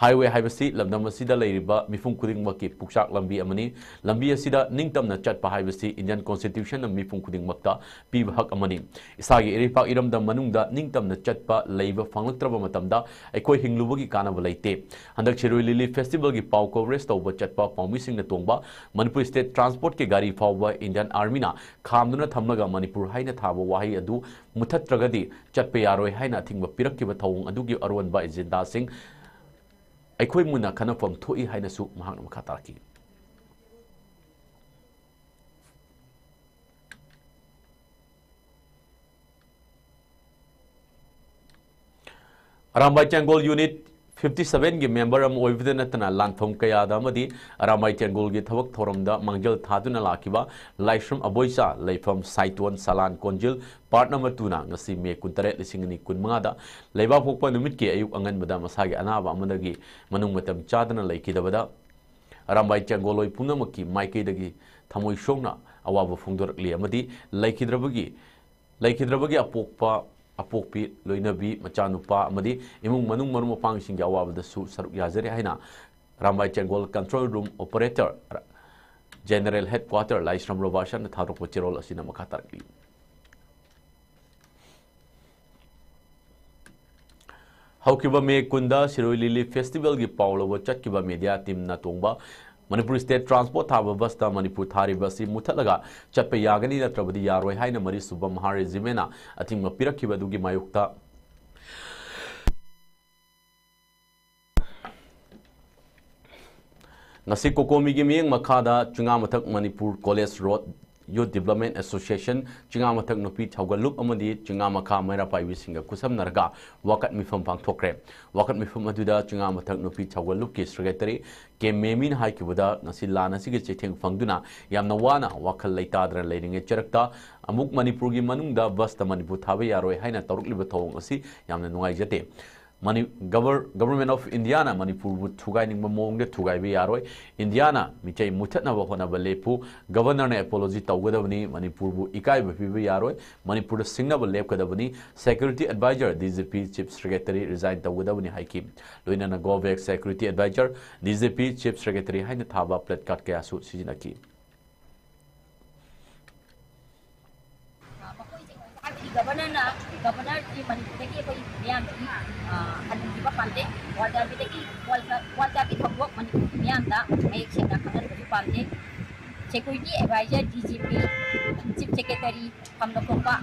Highway ꯍꯥꯏꯕꯁꯤ ꯂꯝꯗꯝ ꯑꯁꯤꯗ ꯂꯩꯔꯤꯕ ꯃꯤꯄꯨꯝ ꯈꯨꯗꯤꯡꯃꯛꯀꯤ ꯄꯨꯛꯆꯥꯛ ꯂꯝꯕꯤ ꯑꯃꯅꯤ꯫ ꯂꯝꯕꯤ ꯑꯁꯤꯗ ꯅꯤꯡꯇꯝꯅ ꯆꯠꯄ ꯍꯥꯏꯕꯁꯤ Indian Constitution ꯅ ꯃꯤꯄꯨꯝ ꯈꯨꯗꯤꯡꯃꯛꯇ ꯄꯤꯕ ꯍꯛ ꯑꯃꯅꯤ꯫ ꯏꯁꯥꯒꯤ ꯏꯔꯩꯄꯥꯛ ꯏꯔꯝꯗꯝ ꯃꯅꯨꯡꯗ ꯅꯤꯡꯇꯝꯅ ꯆꯠꯄ ꯂꯩꯕ ꯐꯪꯂꯛꯇ꯭ꯔꯕ ꯃꯇꯝꯗ ꯑꯩꯈꯣꯏ ꯍꯤꯡꯂꯨꯕꯒꯤ ꯀꯥꯟꯅꯕ ꯂꯩꯇꯦ꯫ ꯍꯟꯗꯛ ꯁꯤꯔꯣꯏ ꯂꯤꯂꯤ festival ꯒꯤ ꯄꯥꯎ coverage ꯇꯧꯕ ꯆꯠꯄ ꯄꯥꯎꯃꯤꯁꯤꯡꯅ ꯇꯣꯡꯕ Manipur State Transport ꯀꯤ ꯒꯥꯔꯤ ꯐꯥꯎꯕ Indian Army ꯅ ꯈꯥꯝꯗꯨꯅ ꯊꯝꯂꯒ ꯃꯅꯤꯄꯨꯔ ꯍꯥꯏꯅ ꯊꯥꯕ ꯋꯥꯍꯩ ꯑꯗꯨ ꯃꯨꯊꯠꯇ꯭ꯔꯒꯗꯤ ꯆꯠꯄ ꯌꯥꯔꯣꯏ ꯍꯥꯏꯅ ꯑꯊꯤꯡꯕ ꯄꯤꯔꯛꯈꯤꯕ ꯊꯧꯑꯣꯡ ꯑꯗꯨꯒꯤ ꯑꯔꯣꯟꯕ agendas ꯁꯤꯡ ꯑꯩꯈꯣꯏ ꯃꯨꯟꯅ ꯈꯟꯅꯐꯝ ꯊꯣꯛꯏ ꯍꯥꯏꯅꯁꯨ ꯃꯍꯥꯛꯅ ꯃꯈꯥ ꯇꯥꯔꯛꯈꯤ꯫ ꯑꯔꯥꯝꯕꯥꯏ ꯇꯦꯡꯒꯣꯜ Unit fifty seven ꯒꯤ member ꯑꯃ ꯑꯣꯏꯕꯗ ꯅꯠꯇꯅ ꯂꯥꯟꯐꯝ ꯀꯌꯥꯗ ꯑꯃꯗꯤ ꯑꯔꯥꯝꯕꯥꯏ ꯇꯦꯡꯒꯣꯜꯒꯤ ꯊꯕꯛ ꯊꯧꯔꯝꯗ ꯃꯥꯡꯖꯤꯜ ꯊꯥꯗꯨꯅ ꯂꯥꯛꯈꯤꯕ ꯂꯥꯏꯁ꯭ꯔꯝ ꯑꯕꯣꯏꯆꯥ, ꯂꯩꯐꯝ ꯁꯥꯏꯇꯣꯟ, ꯁꯂꯥꯟ ꯀꯣꯟꯖꯤꯜ, part number two ꯅ ꯉꯁꯤ May ꯀꯨꯟꯇꯔꯦꯠ, ꯂꯤꯁꯤꯡ ꯑꯅꯤ ꯀꯨꯟꯃꯉꯥꯗ ꯂꯩꯕꯥꯛꯄꯣꯛꯄ ꯅꯨꯃꯤꯠꯀꯤ ꯑꯌꯨꯛ ꯑꯉꯟꯕꯗ ꯃꯁꯥꯒꯤ ꯑꯅꯥꯕ ꯑꯃꯗꯒꯤ ꯃꯅꯨꯡ ꯃꯇꯝ ꯆꯥꯗꯅ ꯂꯩꯈꯤꯗꯕꯗ ꯑꯔꯥꯝꯕꯥꯏ ꯇꯦꯡꯒꯣꯜꯂꯣꯏ ꯄꯨꯝꯅꯃꯛꯀꯤ ꯃꯥꯏꯀꯩꯗꯒꯤ ꯊꯃꯣꯏ ꯁꯣꯛꯅ ꯑꯋꯥꯕ ꯐꯣꯡꯗꯣꯔꯛꯂꯤ ꯑꯃꯗꯤ ꯂꯩꯈꯤꯗ꯭ꯔꯕꯒꯤ, ꯂꯩꯈꯤꯗ꯭ꯔꯕꯒꯤ ꯑꯄꯣꯛꯄ, ꯑꯄꯣꯛꯄꯤ, ꯂꯣꯏꯅꯕꯤ, ꯃꯆꯥꯅꯨꯄꯥ ꯑꯃꯗꯤ ꯏꯃꯨꯡ ꯃꯅꯨꯡ ꯃꯔꯨꯞ ꯃꯄꯥꯡꯁꯤꯡꯒꯤ ꯑꯋꯥꯕꯗꯁꯨ ꯁꯔꯨꯛ ꯌꯥꯖꯔꯤ ꯍꯥꯏꯅ Arambai ꯇꯦꯡꯒꯣꯜ control room operator, General Headquarter ꯂꯥꯏꯁ꯭ꯔꯝ ꯔꯣꯕꯥꯁꯟꯅ ꯊꯥꯗꯣꯛꯄ ꯆꯦꯔꯣꯜ ꯑꯁꯤꯅ ꯃꯈꯥ ꯇꯥꯔꯛꯂꯤ꯫ ꯍꯧꯈꯤꯕ May ꯀꯨꯟꯗ ꯁꯤꯔꯣꯏ ꯂꯤꯂꯤ festival ꯒꯤ ꯄꯥꯎ ꯂꯧꯕ ꯆꯠꯈꯤꯕ media team ꯅ ꯇꯣꯡꯕ Manipur State Transport ꯊꯥꯕ bus ꯇ ꯃꯅꯤꯄꯨꯔ ꯊꯥꯔꯤꯕ ꯑꯁꯤ ꯃꯨꯊꯠꯂꯒ ꯆꯠꯄ ꯌꯥꯒꯅꯤ, ꯅꯠꯇ꯭ꯔꯕꯗꯤ ꯌꯥꯔꯣꯏ ꯍꯥꯏꯅ ꯃꯔꯤꯁꯨꯕ ꯃꯍꯥ regiment ꯅ ꯑꯊꯤꯡꯕ ꯄꯤꯔꯛꯈꯤꯕ ꯑꯗꯨꯒꯤ ꯃꯥꯌꯣꯛꯇ ꯉꯁꯤ COCOMI ꯒꯤ ꯃꯤꯠꯌꯦꯡ ꯃꯈꯥꯗ ꯆꯤꯡꯉꯥꯃꯊꯛ Manipur College Road Youth Development Association, ꯆꯤꯡꯉꯥꯃꯊꯛ ꯅꯨꯄꯤ ꯊꯧꯒꯜꯂꯨꯞ ꯑꯃꯗꯤ ꯆꯤꯡꯉꯥꯃꯈꯥ ꯃꯩꯔꯥ ꯄꯥꯏꯕꯤꯁꯤꯡꯒ ꯈꯨꯠꯁꯝꯅꯔꯒ ꯋꯥꯀꯠ ꯃꯤꯐꯝ ꯄꯥꯡꯊꯣꯛꯈ꯭ꯔꯦ꯫ ꯋꯥꯀꯠ ꯃꯤꯐꯝ ꯑꯗꯨꯗ ꯆꯤꯡꯉꯥꯃꯊꯛ ꯅꯨꯄꯤ ꯊꯧꯒꯜꯂꯨꯞꯀꯤ secretary ꯀꯦ ꯃꯦꯃꯤꯅ ꯍꯥꯏꯈꯤꯕꯗ, ꯉꯁꯤ ꯂꯥꯟ ꯑꯁꯤꯒꯤ ꯆꯩꯊꯦꯡ ꯐꯪꯗꯨꯅ ꯌꯥꯝꯅ ꯋꯥꯅ ꯋꯥꯈꯜ ꯂꯩꯇꯥꯗꯅ ꯂꯩꯔꯤꯉꯩ ꯆꯔꯛꯇ ꯑꯃꯨꯛ ꯃꯅꯤꯄꯨꯔꯒꯤ ꯃꯅꯨꯡꯗ bus ꯇ ꯃꯅꯤꯄꯨꯔ ꯊꯥꯕ ꯌꯥꯔꯣꯏ ꯍꯥꯏꯅ ꯇꯧꯔꯛꯂꯤꯕ ꯊꯧꯑꯣꯡ ꯑꯁꯤ ꯌꯥꯝꯅ ꯅꯨꯡꯉꯥꯏꯖꯗꯦ꯫ ꯃꯅꯤ-, Gover-, Government of Indiaꯅ ꯃꯅꯤꯄꯨꯔꯕꯨ ꯊꯨꯒꯥꯏꯅꯤꯡꯕ ꯃꯑꯣꯡꯗ ꯊꯨꯒꯥꯏꯕ ꯌꯥꯔꯣꯏ꯫ ꯏꯟꯗꯤꯌꯥꯅ ꯃꯤꯇꯩ ꯃꯨꯊꯠꯅꯕ ꯍꯣꯠꯅꯕ ꯂꯦꯞꯄꯨ꯫ Governorꯅ apology ꯇꯧꯒꯗꯕꯅꯤ꯫ ꯃꯅꯤꯄꯨꯔꯕꯨ ꯏꯀꯥꯏꯕ ꯄꯤꯕ ꯌꯥꯔꯣꯏ꯫ ꯃꯅꯤꯄꯨꯔꯗ ꯁꯤꯡꯅꯕ ꯂꯦꯞꯀꯗꯕꯅꯤ꯫ Security Advisor, D G P, Chief Secretary resign ꯇꯧꯒꯗꯕꯅꯤ ꯍꯥꯏꯈꯤ꯫ ꯂꯣꯏꯅꯅ Go Back Security Advisor, D G P, Chief Secretary ꯍꯥꯏꯅ ꯊꯥꯕ placard ꯀꯌꯥꯁꯨ ꯁꯤꯖꯤꯟꯅꯈꯤ꯫ ꯑ, ꯃꯈꯣꯏꯁꯤꯡ ꯍꯥꯏꯕꯗꯤ Governorꯅ, Governorꯗꯤ ꯃꯅꯤꯄꯨꯔꯗꯒꯤ ꯑꯩꯈꯣꯏ ꯃꯤꯌꯥꯝꯁꯤ, ꯑ, ꯍꯟꯍꯟꯈꯤꯕ ꯄꯥꯝꯖꯩ꯫ World Armyꯗꯒꯤ, World, World Army ꯊꯧꯗꯣꯛ ꯃꯅꯤꯄꯨꯔꯒꯤ ꯃꯤꯌꯥꯝꯗ ꯃꯌꯦꯛ ꯁꯦꯡꯅ ꯈꯪꯍꯟꯕꯁꯨ ꯄꯥꯝꯖꯩ꯫ Security Advisor, D G P, Chief Secretary ꯐꯝ ꯂꯧꯊꯣꯛꯄ,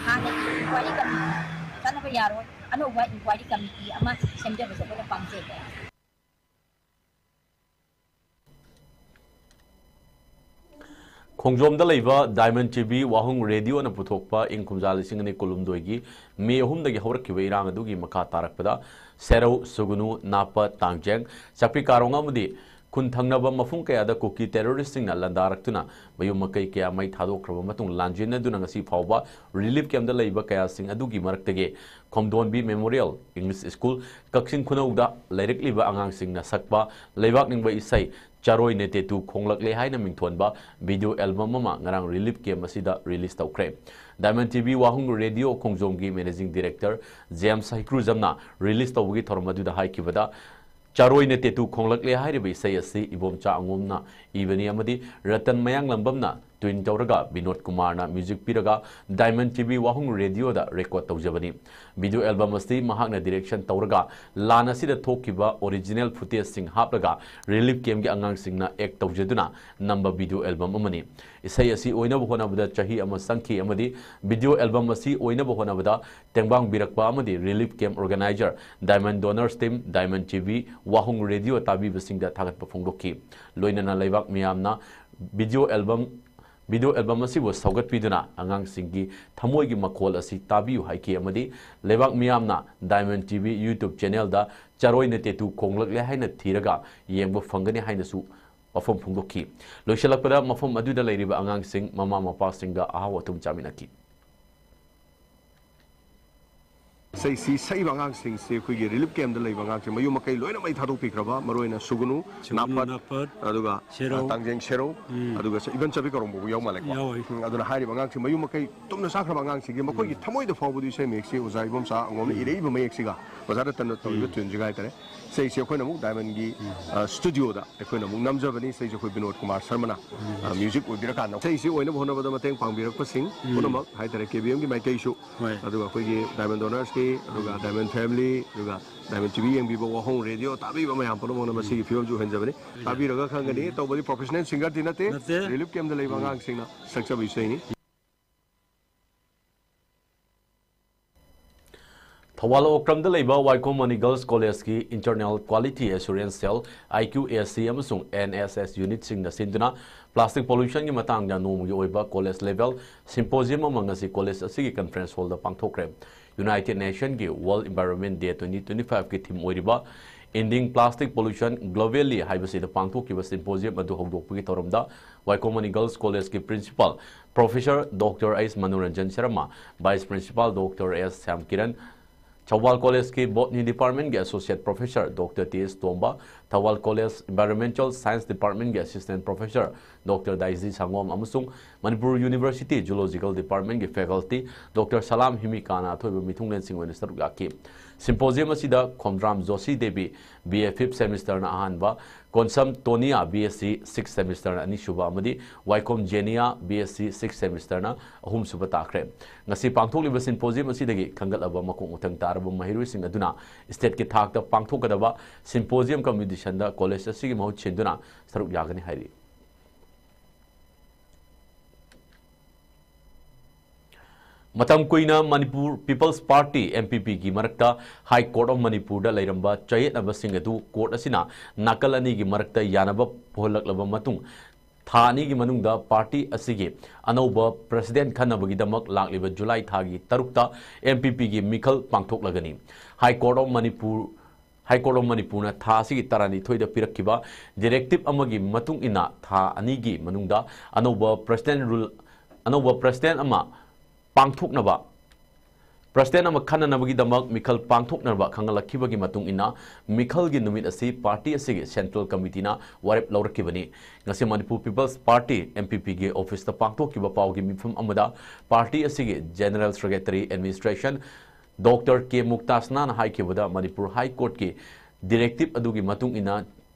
ꯍꯥꯟꯅꯒꯤ inquiry committee ꯆꯠꯅꯕ ꯌꯥꯔꯣꯏ, ꯑꯅꯧꯕ inquiry committee ꯑꯃ ꯁꯦꯝꯖꯕꯁꯨ ꯑꯩꯈꯣꯏꯅ ꯄꯥꯝꯖꯩ꯫ ꯈꯣꯡꯖꯣꯝꯗ ꯂꯩꯕ Diamond T V ꯋꯥꯍꯨꯡ ꯔꯦꯗꯤꯑꯣꯅ ꯄꯨꯊꯣꯛꯄ ꯏꯪ ꯀꯨꯝꯖꯥ ꯂꯤꯁꯤꯡ ꯑꯅꯤ ꯀꯨꯟꯍꯨꯝꯗꯣꯏꯒꯤ ꯃꯦ ꯑꯍꯨꯝꯗꯒꯤ ꯍꯧꯔꯛꯈꯤꯕ ꯏꯔꯥꯡ ꯑꯗꯨꯒꯤ ꯃꯈꯥ ꯇꯥꯔꯛꯄꯗ ꯁꯦꯔꯧ, ꯁꯨꯒꯨꯅꯨ, ꯅꯥꯄ, ꯇꯥꯡꯖꯦꯡ, ꯆꯥꯛꯄꯤ ꯀꯥꯔꯣꯡ ꯑꯃꯗꯤ ꯈꯨꯟ ꯊꯪꯅꯕ ꯃꯐꯝ ꯀꯌꯥꯗ ꯀꯨꯀꯤ terroristꯁꯤꯡꯅ ꯂꯥꯟꯗꯥꯔꯛꯇꯨꯅ ꯃꯌꯨꯝ ꯃꯀꯩ ꯀꯌꯥ ꯃꯩ ꯊꯥꯗꯣꯛꯈ꯭ꯔꯕ ꯃꯇꯨꯡ ꯂꯥꯟꯖꯦꯟꯅꯗꯨꯅ ꯉꯁꯤ ꯐꯥꯎꯕ relief campꯇ ꯂꯩꯕ ꯀꯌꯥꯁꯤꯡ ꯑꯗꯨꯒꯤ ꯃꯔꯛꯇꯒꯤ ꯈꯣꯝꯗꯣꯟꯕꯤ Memorial English School, ꯀꯛꯆꯤꯡ ꯈꯨꯅꯧꯗ ꯂꯩꯔꯛꯂꯤꯕ ꯑꯉꯥꯡꯁꯤꯡꯅ ꯁꯛꯄ ꯂꯩꯕꯥꯛ ꯅꯤꯡꯕ ꯏꯁꯩ ꯆꯔꯣꯏꯅ ꯇꯦꯇꯨ ꯈꯣꯡꯂꯛꯂꯦ ꯍꯥꯏꯅ ꯃꯤꯡꯊꯣꯟꯕ video album ꯑꯃ ꯉꯔꯥꯡ relief camp ꯑꯁꯤꯗ release ꯇꯧꯈ꯭ꯔꯦ꯫ Diamond T V Wahum radio ꯈꯣꯡꯖꯣꯝꯒꯤ managing director James ꯍꯩꯀ꯭ꯔꯨꯖꯝꯅ release ꯇꯧꯕꯒꯤ ꯊꯧꯔꯝ ꯑꯗꯨꯗ ꯍꯥꯏꯈꯤꯕꯗ, ꯆꯔꯣꯏꯅ ꯇꯦꯇꯨ ꯈꯣꯡꯂꯛꯂꯦ ꯍꯥꯏꯔꯤꯕ ꯏꯁꯩ ꯑꯁꯤ ꯏꯕꯣꯝꯆꯥ ꯑꯉꯣꯝꯅ ꯏꯕꯅꯤ ꯑꯃꯗꯤ ꯔꯇꯟ ꯃꯌꯥꯡꯂꯝꯕꯝꯅ tune ꯇꯧꯔꯒ ꯕꯤꯅꯣꯗ ꯀꯨꯃꯥꯔꯅ music ꯄꯤꯔꯒ Diamond T V ꯋꯥꯍꯨꯝ ꯔꯦꯗꯤꯑꯣꯗ record ꯇꯧꯖꯕꯅꯤ꯫ Video album ꯑꯁꯤ ꯃꯍꯥꯛꯅ direction ꯇꯧꯔꯒ ꯂꯥꯟ ꯑꯁꯤꯗ ꯊꯣꯛꯈꯤꯕ original footageꯁꯤꯡ ꯍꯥꯞꯂꯒ relief campꯀꯤ ꯑꯉꯥꯡꯁꯤꯡꯅ act ꯇꯧꯖꯗꯨꯅ ꯅꯝꯕ video album ꯑꯃꯅꯤ꯫ ꯏꯁꯩ ꯑꯁꯤ ꯑꯣꯏꯅꯕ ꯍꯣꯠꯅꯕꯗ ꯆꯍꯤ ꯑꯃ ꯆꯪꯈꯤ ꯑꯃꯗꯤ video album ꯑꯁꯤ ꯑꯣꯏꯅꯕ ꯍꯣꯠꯅꯕꯗ ꯇꯦꯡꯕꯥꯡꯕꯤꯔꯛꯄ ꯑꯃꯗꯤ relief camp organizer, Diamond Donors Team, Diamond T V, Wahum radio ꯇꯥꯕꯤꯕꯁꯤꯡꯗ ꯊꯥꯒꯠꯄ ꯐꯣꯡꯗꯣꯛꯈꯤ꯫ ꯂꯣꯏꯅꯅ ꯂꯩꯕꯥꯛ ꯃꯤꯌꯥꯝꯅ video album, video album ꯑꯁꯤꯕꯨ ꯁꯧꯒꯠꯄꯤꯗꯨꯅ ꯑꯉꯥꯡꯁꯤꯡꯒꯤ ꯊꯃꯣꯏꯒꯤ ꯃꯈꯣꯜ ꯑꯁꯤ ꯇꯥꯕꯤꯌꯨ ꯍꯥꯏꯈꯤ ꯑꯃꯗꯤ ꯂꯩꯕꯥꯛ ꯃꯤꯌꯥꯝꯅ Diamond T V YouTube channelꯗ ꯆꯔꯣꯏꯅ ꯇꯦꯇꯨ ꯈꯣꯡꯂꯛꯂꯦ ꯍꯥꯏꯅ ꯊꯤꯔꯒ ꯌꯦꯡꯕ ꯐꯪꯒꯅꯤ ꯍꯥꯏꯅꯁꯨ ꯋꯥꯐꯝ ꯐꯣꯡꯗꯣꯛꯈꯤ꯫ ꯂꯣꯏꯁꯤꯜꯂꯛꯄꯗ ꯃꯐꯝ ꯑꯗꯨꯗ ꯂꯩꯔꯤꯕ ꯑꯉꯥꯡꯁꯤꯡ, ꯃꯃꯥ ꯃꯄꯥꯁꯤꯡꯒ ꯑꯍꯥꯎ ꯑꯊꯨꯝ ꯆꯥꯃꯤꯟꯅꯈꯤ꯫ ꯏꯁꯩꯁꯤ ꯁꯛꯏꯕ ꯑꯉꯥꯡꯁꯤꯡꯁꯤ ꯑꯩꯈꯣꯏꯒꯤ ꯔꯤꯂꯤꯐ ꯀꯦꯝꯗ ꯂꯩꯕ ꯑꯉꯥꯡꯁꯤꯡ ꯃꯌꯨꯝ ꯃꯀꯩ ꯂꯣꯏꯅ ꯃꯩ ꯊꯥꯗꯣꯛꯄꯤꯈ꯭ꯔꯕ, ꯃꯔꯨꯑꯣꯏꯅ ꯁꯨꯒꯅꯨ, ꯁꯨꯒꯅꯨ, ꯅꯥꯐꯠ, ꯅꯥꯐꯠ, ꯑꯗꯨꯒ, ꯁꯦꯔꯧ꯫ ꯑ, ꯇꯥꯡꯖꯦꯡ ꯁꯦꯔꯧ, ꯎꯝ꯫ ꯑꯗꯨꯒ ꯏꯚꯟ ꯆꯕꯤ ꯀꯧꯔꯣꯡꯕꯕꯨ ꯌꯥꯎ ꯃꯥꯜꯂꯦꯀꯣ꯫ ꯌꯥꯎꯋꯦ꯫ ꯎꯝ, ꯑꯗꯨꯅ ꯍꯥꯏꯔꯤꯕ ꯑꯉꯥꯡꯁꯤꯡ ꯃꯌꯨꯝ ꯃꯀꯩ ꯇꯨꯝꯅ ꯆꯥꯈ꯭ꯔꯕ ꯑꯉꯥꯡꯁꯤꯡꯒꯤ ꯃꯈꯣꯏꯒꯤ ꯎꯝ꯫ ꯊꯃꯣꯏꯗ ꯐꯥꯎꯕꯗꯤ ꯏꯁꯩ ꯃꯌꯦꯛꯁꯤ ꯑꯣꯖꯥ ꯏꯕꯣꯝꯆꯥ ꯑꯉꯣꯝꯅ ꯎꯝ꯫ ꯏꯔꯛꯏꯕ ꯃꯌꯦꯛꯁꯤꯒ ꯑꯣꯖꯥ ꯔꯇꯟꯅ ꯇꯧꯔꯤꯕ ꯎꯝ꯫ ꯇ꯭ꯌꯨꯟꯁꯤꯒ ꯍꯥꯏꯇꯥꯔꯦ꯫ ꯏꯁꯩꯁꯤ ꯑꯩꯈꯣꯏꯅ ꯑꯃꯨꯛ ꯗꯥꯏꯃꯟꯒꯤ, ꯎꯝ꯫ ꯑ, ꯁ꯭ꯇꯨꯗꯤꯑꯣꯗ ꯑꯩꯈꯣꯏꯅ ꯑꯃꯨꯛ ꯅꯝꯖꯕꯅꯤ꯫ ꯏꯁꯩꯁꯦ ꯑꯩꯈꯣꯏ ꯕꯤꯅꯣꯗ ꯀꯨꯃꯥꯔ ꯁꯔꯃꯅ, ꯎꯝ꯫ ꯑ, ꯃ꯭ꯌꯨꯖꯤꯛ ꯑꯣꯏꯕꯤꯔꯀꯥꯟꯗ ꯏꯁꯩꯁꯤ ꯑꯣꯏꯅꯕ ꯍꯣꯠꯅꯕꯗ ꯃꯇꯦꯡ ꯄꯥꯡꯕꯤꯔꯛꯄꯁꯤꯡ ꯎꯝ꯫ ꯄꯨꯝꯅꯃꯛ ꯍꯥꯏꯇꯥꯔꯦ, ꯀꯦ ꯕꯤ ꯑꯦꯝꯒꯤ ꯃꯥꯏꯀꯩꯁꯨ, ꯍꯣꯏ꯫ ꯑꯗꯨꯒ ꯑꯩꯈꯣꯏꯒꯤ ꯗꯥꯏꯃꯟ ꯗꯣꯅꯔꯁꯀꯤ, ꯑꯗꯨꯒ ꯗꯥꯏꯃꯟ ꯐꯦꯃꯤꯂꯤ, ꯑꯗꯨꯒ ꯗꯥꯏꯃꯟ ꯇꯤ ꯚꯤ ꯌꯦꯡꯕꯤꯕ, ꯋꯥꯍꯣꯡ ꯔꯦꯗꯤꯑꯣ ꯇꯥꯕꯤꯕ ꯃꯌꯥꯝ ꯄꯨꯝꯅꯃꯛꯅ ꯃꯁꯤꯒꯤ ꯐꯤꯕꯝꯁꯤ ꯎꯍꯟꯖꯕꯅꯤ꯫ ꯇꯥꯕꯤꯔꯒ ꯈꯪꯒꯅꯤ꯫ ꯎꯝ꯫ ꯇꯧꯕꯗꯤ ꯄ꯭ꯔꯣꯐꯦꯁꯅꯦꯜ ꯁꯤꯡꯒꯔꯗꯤ ꯅꯠꯇꯦ, ꯅꯠꯇꯦ꯫ ꯔꯤꯂꯤꯐ ꯀꯦꯝꯗ ꯂꯩꯕ ꯎꯝ꯫ ꯑꯉꯥꯡꯁꯤꯡꯅ ꯁꯛꯆꯕ ꯏꯁꯩꯅꯤ꯫ ꯊꯧꯕꯥꯜ ꯑꯣꯀ꯭ꯔꯝꯗ ꯂꯩꯕ ꯋꯥꯏꯈꯣꯝ ꯃꯅꯤ ꯒꯔꯜꯁ ꯀꯣꯂꯦꯖꯀꯤ Internal Quality Assurance Cell, I Q A C, ꯑꯃꯁꯨꯡ N S S unitꯁꯤꯡꯅ ꯁꯤꯟꯗꯨꯅ plastic pollutionꯒꯤ ꯃꯇꯥꯡꯗ ꯅꯣꯡꯃꯒꯤ ꯑꯣꯏꯕ ꯀꯣꯂꯦꯖ ꯂꯦꯚꯦꯜ ꯁꯤꯝꯄꯣꯖꯤꯌꯝ ꯑꯃ ꯉꯁꯤ ꯀꯣꯂꯦꯖ ꯑꯁꯤꯒꯤ ꯀꯟꯐꯔꯦꯟꯁ ꯍꯣꯜꯗ ꯄꯥꯡꯊꯣꯛꯈ꯭ꯔꯦ꯫ United Nationꯒꯤ World Environment Day twenty twenty fiveꯀꯤ theme ꯑꯣꯏꯔꯤꯕ Ending Plastic Pollution Globally ꯍꯥꯏꯕꯁꯤꯗ ꯄꯥꯡꯊꯣꯛꯈꯤꯕ ꯁꯤꯝꯄꯣꯖꯤꯌꯝ ꯑꯗꯨ ꯍꯧꯗꯣꯛꯄꯒꯤ ꯊꯧꯔꯝꯗ ꯋꯥꯏꯈꯣꯝ ꯃꯅꯤ ꯒꯔꯜꯁ ꯀꯣꯂꯦꯖꯀꯤ ꯄ꯭ꯔꯤꯟꯁꯤꯄꯥꯜ ꯄ꯭ꯔꯣꯐꯦꯁꯔ ꯗꯣꯛꯇꯔ ꯑꯩꯁ Manoranjan Sharma, vice principal doctor ꯑꯦꯁ ꯁ꯭ꯌꯥꯝ ꯀꯤꯔꯟ, ꯊꯧꯕꯥꯜ ꯀꯣꯂꯦꯖꯀꯤ ꯕꯣꯇꯅꯤ ꯗꯤꯄꯥꯔꯠꯃꯦꯟꯒꯤ ꯑꯦꯁꯣꯁꯤꯌꯦꯠ ꯄ꯭ꯔꯣꯐꯦꯁꯔ ꯗꯣꯛꯇꯔ ꯇꯤ ꯑꯦꯁ ꯇꯣꯝꯕ, ꯊꯧꯕꯥꯜ ꯀꯣꯂꯦꯖ ꯏꯟꯚꯥꯏꯔꯣꯟꯃꯦꯟꯇꯦꯜ ꯁꯥꯏꯟꯁ ꯗꯤꯄꯥꯔꯠꯃꯦꯟꯒꯤ ꯑꯦꯁꯤꯁꯇꯦꯟꯠ ꯄ꯭ꯔꯣꯐꯦꯁꯔ ꯗꯣꯛꯇꯔ ꯗꯥꯏꯖꯤ ꯁꯪꯒꯣꯝ ꯑꯃꯁꯨꯡ ꯃꯅꯤꯄꯨꯔ ꯌꯨꯅꯤꯚꯔꯁꯤꯇꯤ ꯖꯨꯂꯣꯖꯤꯀꯦꯜ ꯗꯤꯄꯥꯔꯠꯃꯦꯟꯒꯤ ꯐꯦꯀꯜꯇꯤ ꯗꯣꯛꯇꯔ ꯁꯂꯥꯝ ꯍꯤꯃꯤꯀꯥꯅ ꯑꯊꯣꯏꯕ ꯃꯤꯊꯨꯡꯂꯦꯟꯁꯤꯡ ꯑꯣꯏꯅ ꯁꯔꯨꯛ ꯌꯥꯈꯤ꯫ ꯁꯤꯝꯄꯣꯖꯤꯌꯝ ꯑꯁꯤꯗ Khomdram Joshi Devi, B A fifth semesterꯅ ꯑꯍꯥꯟꯕ, Konsam ꯇꯣꯅꯤꯌꯥ, B S C sixth semesterꯅ ꯑꯅꯤꯁꯨꯕ, ꯑꯃꯗꯤ ꯋꯥꯏꯈꯣꯝ ꯖꯦꯅꯤꯌꯥ, B S C sixth semesterꯅ ꯑꯍꯨꯝꯁꯨꯕ ꯇꯥꯈ꯭ꯔꯦ꯫ ꯉꯁꯤ ꯄꯥꯡꯊꯣꯛꯂꯤꯕ ꯁꯤꯝꯄꯣꯖꯤꯌꯝ ꯑꯁꯤꯗꯒꯤ ꯈꯟꯒꯠꯂꯕ ꯃꯀꯣꯛ ꯃꯊꯪ ꯇꯥꯔꯕ ꯃꯍꯩꯔꯣꯏꯁꯤꯡ ꯑꯗꯨꯅ ꯁ꯭ꯇꯦꯠꯀꯤ ꯊꯥꯛꯇ ꯄꯥꯡꯊꯣꯛꯀꯗꯕ ꯁꯤꯝꯄꯣꯖꯤꯌꯝ ꯀꯝꯄꯤꯇꯤꯁꯟꯗ ꯀꯣꯂꯦꯖ ꯑꯁꯤꯒꯤ ꯃꯍꯨꯠ ꯁꯤꯟꯗꯨꯅ ꯁꯔꯨꯛ ꯌꯥꯒꯅꯤ ꯍꯥꯏꯔꯤ꯫ ꯃꯇꯝ ꯀꯨꯏꯅ Manipur Peoples Party, M P Pꯒꯤ ꯃꯔꯛꯇ ꯍꯥꯏ ꯀꯣꯔꯠ ꯑꯣꯐ ꯃꯅꯤꯄꯨꯔꯗ ꯂꯩꯔꯝꯕ ꯆꯌꯦꯠꯅꯕꯁꯤꯡ ꯑꯗꯨ ꯀꯣꯔꯠ ꯑꯁꯤꯅ ꯅꯥꯀꯜ ꯑꯅꯤꯒꯤ ꯃꯔꯛꯇ ꯌꯥꯅꯕ ꯄꯨꯍꯜꯂꯛꯂꯕ ꯃꯇꯨꯡ, ꯊꯥ ꯑꯅꯤꯒꯤ ꯃꯅꯨꯡꯗ ꯄꯥꯔꯇꯤ ꯑꯁꯤꯒꯤ ꯑꯅꯧꯕ ꯄ꯭ꯔꯁꯤꯗꯦꯟꯠ ꯈꯟꯅꯕꯒꯤꯗꯃꯛ ꯂꯥꯛꯂꯤꯕ ꯖꯨꯂꯥꯏ ꯊꯥꯒꯤ ꯇꯔꯨꯛꯇ M P Pꯒꯤ ꯃꯤꯈꯜ ꯄꯥꯡꯊꯣꯛꯂꯒꯅꯤ꯫ High court of Manipur, high court of ꯃꯅꯤꯄꯨꯔꯅ ꯊꯥ ꯑꯁꯤꯒꯤ ꯇꯔꯥꯅꯤꯊꯣꯏꯗ ꯄꯤꯔꯛꯈꯤꯕ ꯗꯤꯔꯦꯛꯇꯤꯞ ꯑꯃꯒꯤ ꯃꯇꯨꯡ ꯏꯟꯅ ꯊꯥ ꯑꯅꯤꯒꯤ ꯃꯅꯨꯡꯗ ꯑꯅꯧꯕ ꯄ꯭ꯔꯁꯤꯗꯦꯟꯠ ꯔꯨꯜ, ꯑꯅꯧꯕ ꯄ꯭ꯔꯁꯤꯗꯦꯟꯠ ꯑꯃ ꯄꯥꯡꯊꯣꯛꯅꯕ ꯄ꯭ꯔꯁꯤꯗꯦꯟ ꯑꯃ ꯈꯟꯅꯅꯕꯒꯤꯗꯃꯛ ꯃꯤꯈꯜ ꯄꯥꯡꯊꯣꯛꯅꯕ ꯈꯪꯍꯜꯂꯛꯈꯤꯕꯒꯤ ꯃꯇꯨꯡ ꯏꯟꯅ, ꯃꯤꯈꯜꯒꯤ ꯅꯨꯃꯤꯠ ꯑꯁꯤ ꯄꯥꯔꯇꯤ ꯑꯁꯤꯒꯤ ꯁꯦꯟꯇ꯭ꯔꯦꯜ ꯀꯃꯤꯇꯤꯅ ꯋꯥꯔꯦꯞ ꯂꯧꯔꯛꯈꯤꯕꯅꯤ꯫ ꯉꯁꯤ Manipur Peoples Party, M P ꯄꯤꯒꯤ ꯑꯣꯐꯤꯁꯇ ꯄꯥꯡꯊꯣꯛꯈꯤꯕ ꯄꯥꯎꯒꯤ ꯃꯤꯐꯝ ꯑꯃꯗ ꯄꯥꯔꯇꯤ ꯑꯁꯤꯒꯤ general secretary administration doctor K ꯃꯨꯛꯇꯥꯁꯅꯥꯅ ꯍꯥꯏꯈꯤꯕꯗ, ꯃꯅꯤꯄꯨꯔ ꯍꯥꯏ ꯀꯣꯔꯠꯀꯤ ꯗꯤꯔꯦꯛꯇꯤꯞ ꯑꯗꯨꯒꯤ ꯃꯇꯨꯡ ꯏꯟꯅ